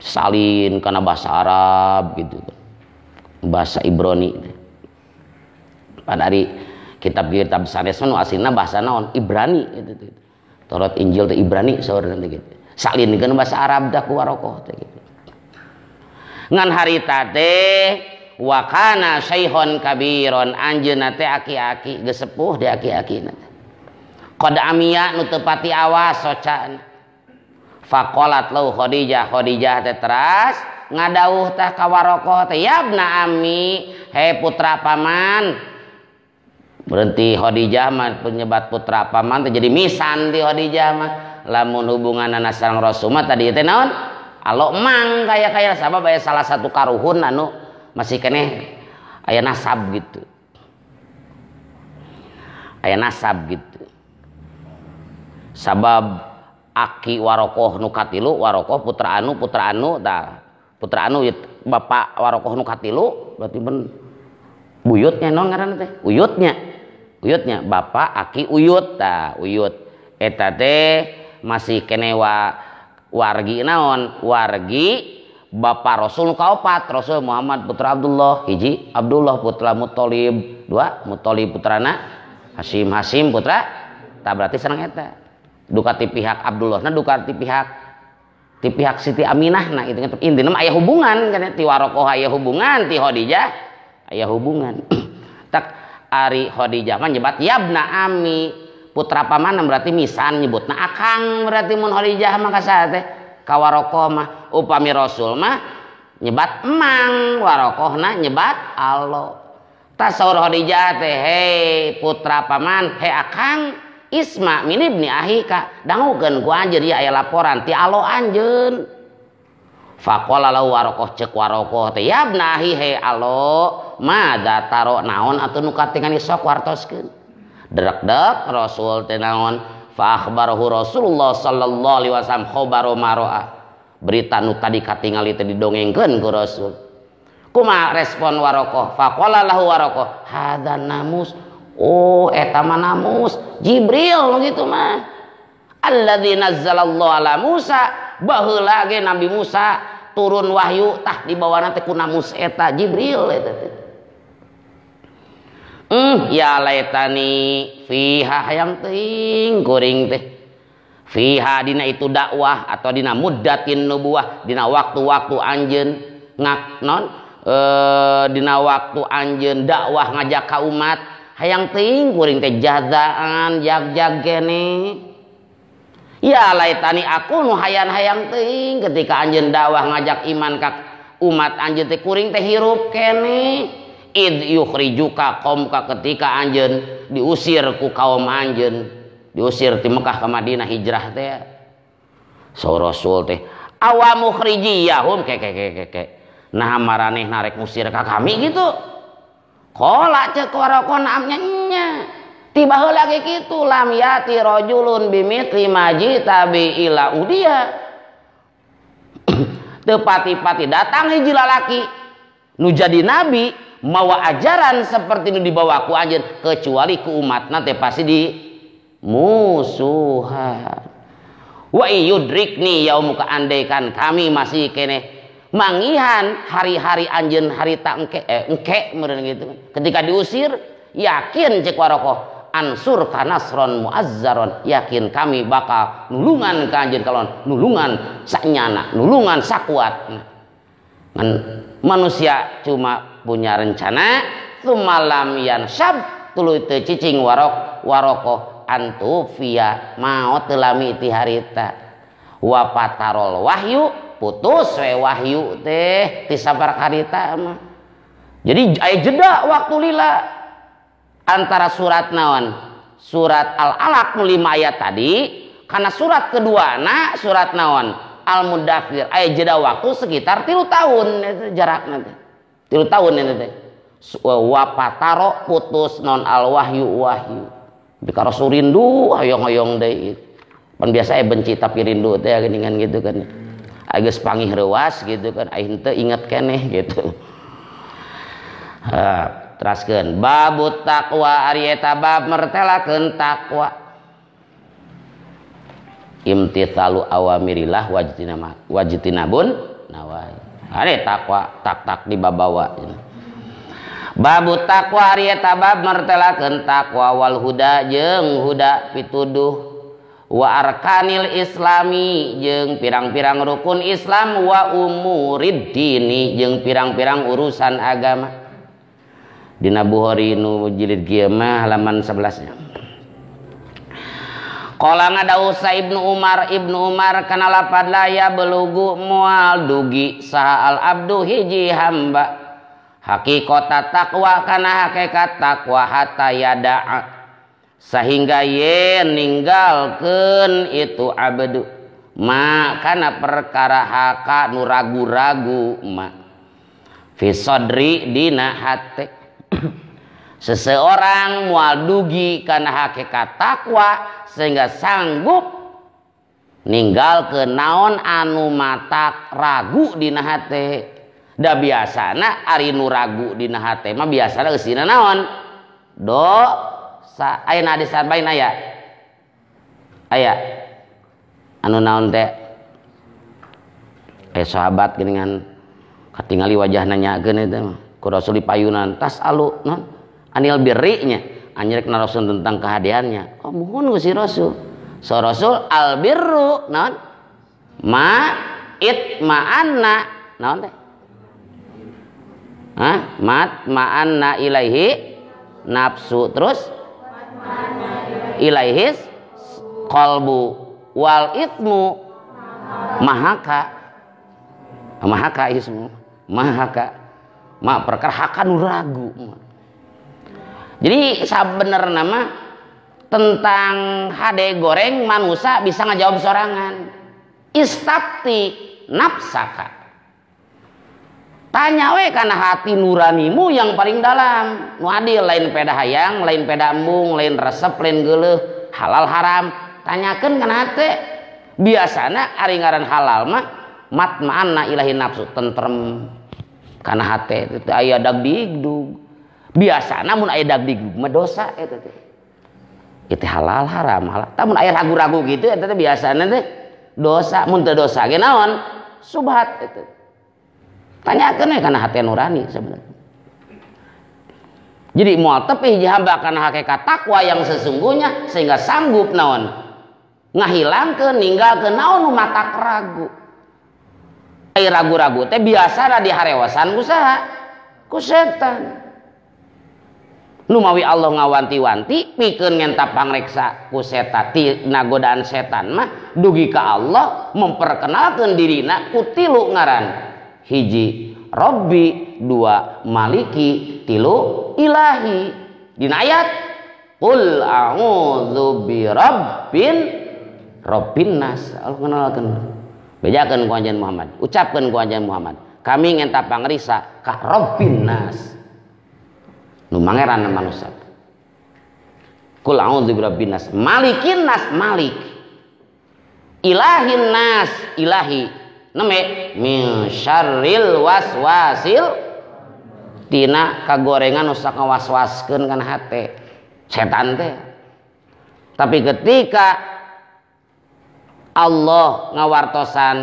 Speaker 1: Salin kana bahasa Arab gitu kan. Bahasa Ibrani teh. Pada hari kitab-kitab sanes mah nu aslina bahasa naon? Ibrani gitu teh. Taurat Injil teh Ibrani seueur nanti gitu. Salinkeun bahasa Arab dah ku warokoh teh gitu. Ngan harita teh wakana syaikhon kabiron anjeunna teh aki-aki geus sepuh di aki-akina teh. Qad amiya nu teu pati awas socana. Faqalat lahu Khadijah, Khadijah teh teras ngadauh teh ka warokoh teh yabna ammi, he putra paman. Berhenti Khadijah mah penyebat putra paman teh jadi misan ti Khadijah mah. Lamun hubunganna sareng Rasul mah tadi teh naon? Alo mang kaya-kaya sabab aya salah satu karuhun anu masih keneh aya nasab gitu. Aya nasab gitu. Sabab aki warokoh nu katilu, warokoh putra anu tah. Putra anu bapak warokoh nu katilu berarti ben buyutnya naon ngaranna teh? Uyutnya. Uyutnya bapak aki uyut tah, uyut. Eta teh masih keneh wargi naon? Wargi bapak Rasul kaopat, Rasul Muhammad putra Abdullah, hiji Abdullah putra Muthalib, dua Muthalib putrana Hasyim, Hasyim putra tak berarti sareng eta. Duka ti pihak Abdullah na duka ti pihak Siti Aminah nah itu intina mah aya hubungan kan ti Warokoh aya hubungan ti Khadijah aya hubungan. Tak ari Khadijah mah nyebat yabna ami putra paman berarti misan nyebutna akang berarti mun Khadijah mah ka saha teh ka Warokoh mah. Upami Rasul mah nyebat emang warokohna nyebat alo. Tasaur Khadijah teh hei putra paman hei akang isma min ibni ahika dangukeun ku anjeun ieu aya laporan ti alo anjeun. Faqala lahu warokoh ceuk warokoh teh yabna ahi hei alo madza taro naon atuh nu katingali sok wartoskeun. Drekdek Rasul teh naon fa akhbarahu Rasulullah sallallahu alaihi wasallam khabaru maroa. Berita nu tadi katingali teh didongengkeun ku Rasul. Kumaha respon warokoh? Faqala lahu warokoh hadza namus. Oh eta mah namus Jibril nu kitu mah. Alladzi nazzalallahu ala Musa. Baheula ge Nabi Musa turun wahyu tah dibawana teh ku namus eta Jibril eta teh. Ya laitani fiha hayang teuing kuring teh. Fiha dina itu dakwah atau dina muddatin nubuwah dina waktu-waktu anjeun ngak non dina waktu anjeun dakwah ngajak ka umat hayang teuing kuring teh jazaan jag-jag kene. Ya laitani aku nu hayang-hayang teuing ketika anjeun dakwah ngajak iman ka umat anjeun teh kuring teh hirup kene. Id yukhrijuka qaumka ketika anjeun diusir ku kaum anjeun diusir ti Mekah ke Madinah hijrah teh. So Rasul teh awa mukhrijiyahum ke ke ke ke. Nah maraneh narek ngusir ka kami gitu. Qala ceuk warokoh naamnya nya. Tiba heula ge kitu lam yati rajulun bimithli ma jita bi ila udia. Teu pati-pati datang hiji lalaki nu jadi nabi mawa ajaran seperti nu dibawa ku anjeun kecuali ku umatna teh pasti di musuhan. Wa yudrikni yaumuka andaikan kami masih kene mangihan hari-hari anjeun harita engke engke meureun gitu. Ketika diusir yakin cek warokoh ansur kanasron muazzaron yakin kami bakal nulungan ka anjeun kalon nulungan sanyana nulungan sakuat. Ngan manusia cuma punya rencana sumalam yansab tuluy teu cicing warok warokoh antufia maot teu lami ti harita wa patarol wahyu putus we wahyu teh ti sabar harita mah. Jadi aya jeda waktu lila antara surat naon surat al-alaq nu 5 ayat tadi karena surat kedua na surat naon al-mudaththir aya jeda waktu sekitar 3 tahun jarakna teh 3 tahun eta teh. Wa pataro putus non al wahyu wahyu. Tapi ka Rasul rindu hoyong-hoyong deui. Pan biasa benci tapi rindu teh geuningan gitu kan. Geus pangih reuas gitu kan, aing teu inget keneh gitu. Teraskeun babut taqwa ari eta bab mertelakeun takwa. Imtithalu awamirillah wajtinabun nawahi. Ari takwa tak-tak dibabawa. Babu takwa ari eta bab mertelakeun takwa wal huda jeung huda pituduh wa arkanil islami jeung pirang-pirang rukun Islam wa umurid dini jeung pirang-pirang urusan agama. Dina Bukhari nu jilid kieu mah halaman 11 nya. Qala ngadausa Ibnu Umar kana lapad la ya belugu moal dugi saha al abdu hiji hamba hakikata takwa kana hakikat takwa hatta yada'a sehingga yen ninggalkeun itu abdu ma kana perkara haka nu ragu-ragu ma fi sadri dina hate. Seseorang moal dugi kana hakikat takwa sehingga sanggup ninggalkeun naon anu matak ragu dina hate. Da biasana ari nu ragu dina hate mah biasana eusina naon? Dosa. Ayeuna hadis lain aya. Aya. Anu naon teh? Sahabat geuningan katingali wajahna nyakeun eta mah. Ku Rasul dipayunan tas alu non anil birri nya anjrek na Rasul tentang kehadiannya. Oh muhun ku si Rasul. So Rasul al birru non ma it ma'anna naon teh? Hah? Mat ma'anna ilaihi nafsu terus ilaihis qalbu wal ithmu mahaka mahaka ismu mahaka ma perkara haka nu ragu. Jadi sabenerna mah tentang hade goreng manusia bisa ngajawab sorangan. Istafti nafsaka. Tanya we kana hati nuranimu yang paling dalam. Nu adil lain peda hayang, lain peda embung, lain resep, lain geuleuh, halal haram. Tanyakeun kana hate. Biasana ari ngaran halal mah mat ma'anna ilahi nafsu tentrem kana hate teu aya dagdigdug. Biasana mun aya dagdigdug mah dosa eta teh. Itu halal haram halal. Tah mun aya ragu-ragu gitu eta teh biasana teh dosa. Mun teu dosa ge naon? Subhat eta. Tanyakeun we kana hate nurani sebenarnya. Jadi moal tepi hiji hamba kana hakikat takwa yang sesungguhnya sehingga sanggup naon ngahilangkeun ninggalkeun naon nu matak ragu. Ai ragu-ragu teh biasana diharewasan ku saha? Ku setan. Nu mawi Allah ngawanti-wanti pikeun ngenta pangreksa ku setan tina godaan setan mah dugi ka Allah memperkenalkeun dirina ku tilu ngaran. Hiji Robbi, dua Maliki, tilu Ilahi. Dina ayat Qul a'udzu birabbin rabbin nas. Allah kenalkeun. Bejakeun ku anjeun Muhammad, ucapkeun ku anjeun Muhammad. Kami ngenta pangriksa ka Rabbin nas. Nu mangeran manusia. Qul a'udzu birabbin nas, malikin nas, malik. Ilahin nas, ilahi. Neme min syarril waswasil tina kagorengan nu sok ngawaswaskeun kana hate setan teh. Tapi ketika Allah ngawartosan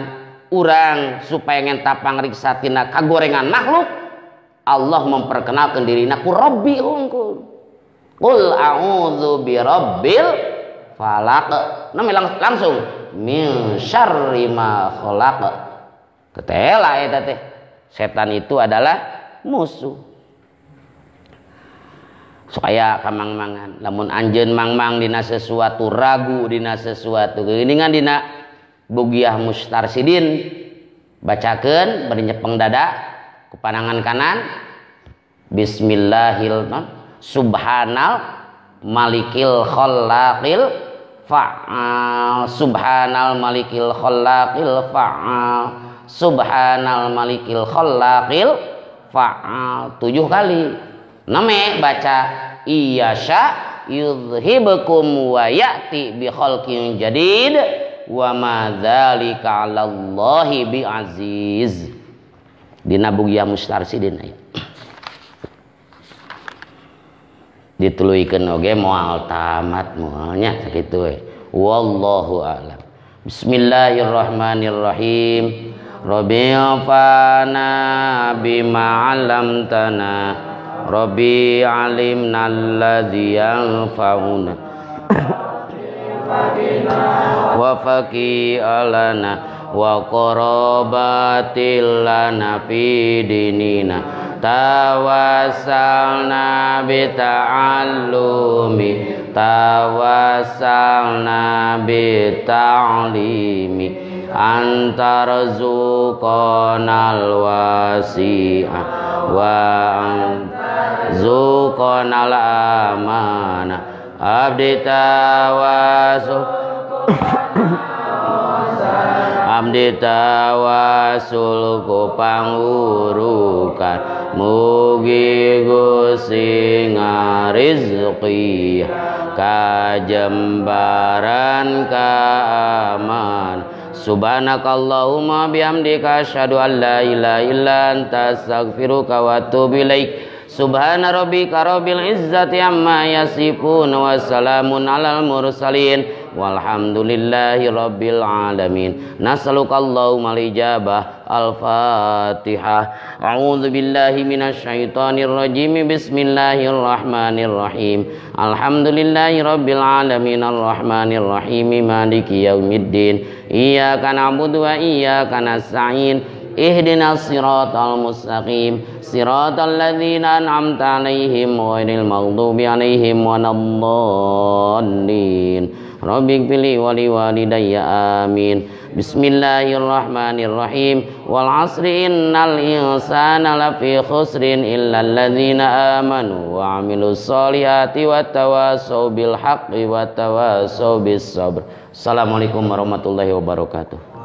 Speaker 1: urang supaya ngenta pangriksa tina kagorengan makhluk, Allah memperkenalkan dirina ku Rabbi hungkul. Qul a'udzu birabbil falaq. Neme langsung min syarri ma khalaq. Ketela eta teh. Setan itu adalah musuh. Supaya kamang-mangan lamun anjeun mangmang dina sesuatu ragu dina sesuatu geuningan dina Bugiah Mustarsidin bacakeun bari nyepeng dada ku panangan kanan bismillahil subhanal malikil khallaqil fa'al subhanal malikil khallaqil fa'al subhanal malikil khallaqil fa'al 7 kali. Name baca Iyasha yudhibukum wa ya'ti bi khalqin jadid wa ma dzalika 'alallahi bi aziz. Dina Bughiyah Mustarsidin aya. Dituluykeun oge moal tamat moalnya sakitu we. Wallahu a'lam. Bismillahirrahmanirrahim. Rabbi fana bima 'allamtana Rabbi alimna alladzi yanfa'una wa faqi alana wa qarabatil lana fi dinina tawassalna bi ta'allumi tawassalna bi ta'limi antarzuqanal wasi'a wa antarzuqanal amana abdi tawasul abdi tawasul ku pangurukan mugi Gusti ngarizqi kajembaran kaaman. Subhanakallahumma bihamdika asyhadu an la ilaha illa anta astaghfiruka wa atubu ilaik. Subhana rabbika rabbil izzati amma yasifun wa salamun alal mursalin walhamdulillahi rabbil alamin. Nas'alukallahumma al-ijabah. Al-Fatihah. A'udzu billahi minasyaitonir rajim. Bismillahirrahmanirrahim. Alhamdulillahi rabbil alamin arrahmanir rahim maliki yaumiddin. Iyyaka na'budu wa iyyaka nasta'in. Ihdinas siratal mustaqim siratal ladzina an'amta 'alaihim ghairil maghdubi 'alaihim waladdallin. Rabbighfirli wa liwalidayya amin. Bismillahirrahmanirrahim. Wal 'asri innal insana lafi khusrin illal ladzina amanu wa 'amilus solihati wat tawassaw bil haqqi wat tawassaw bis sabr. Assalamualaikum warahmatullahi wabarakatuh.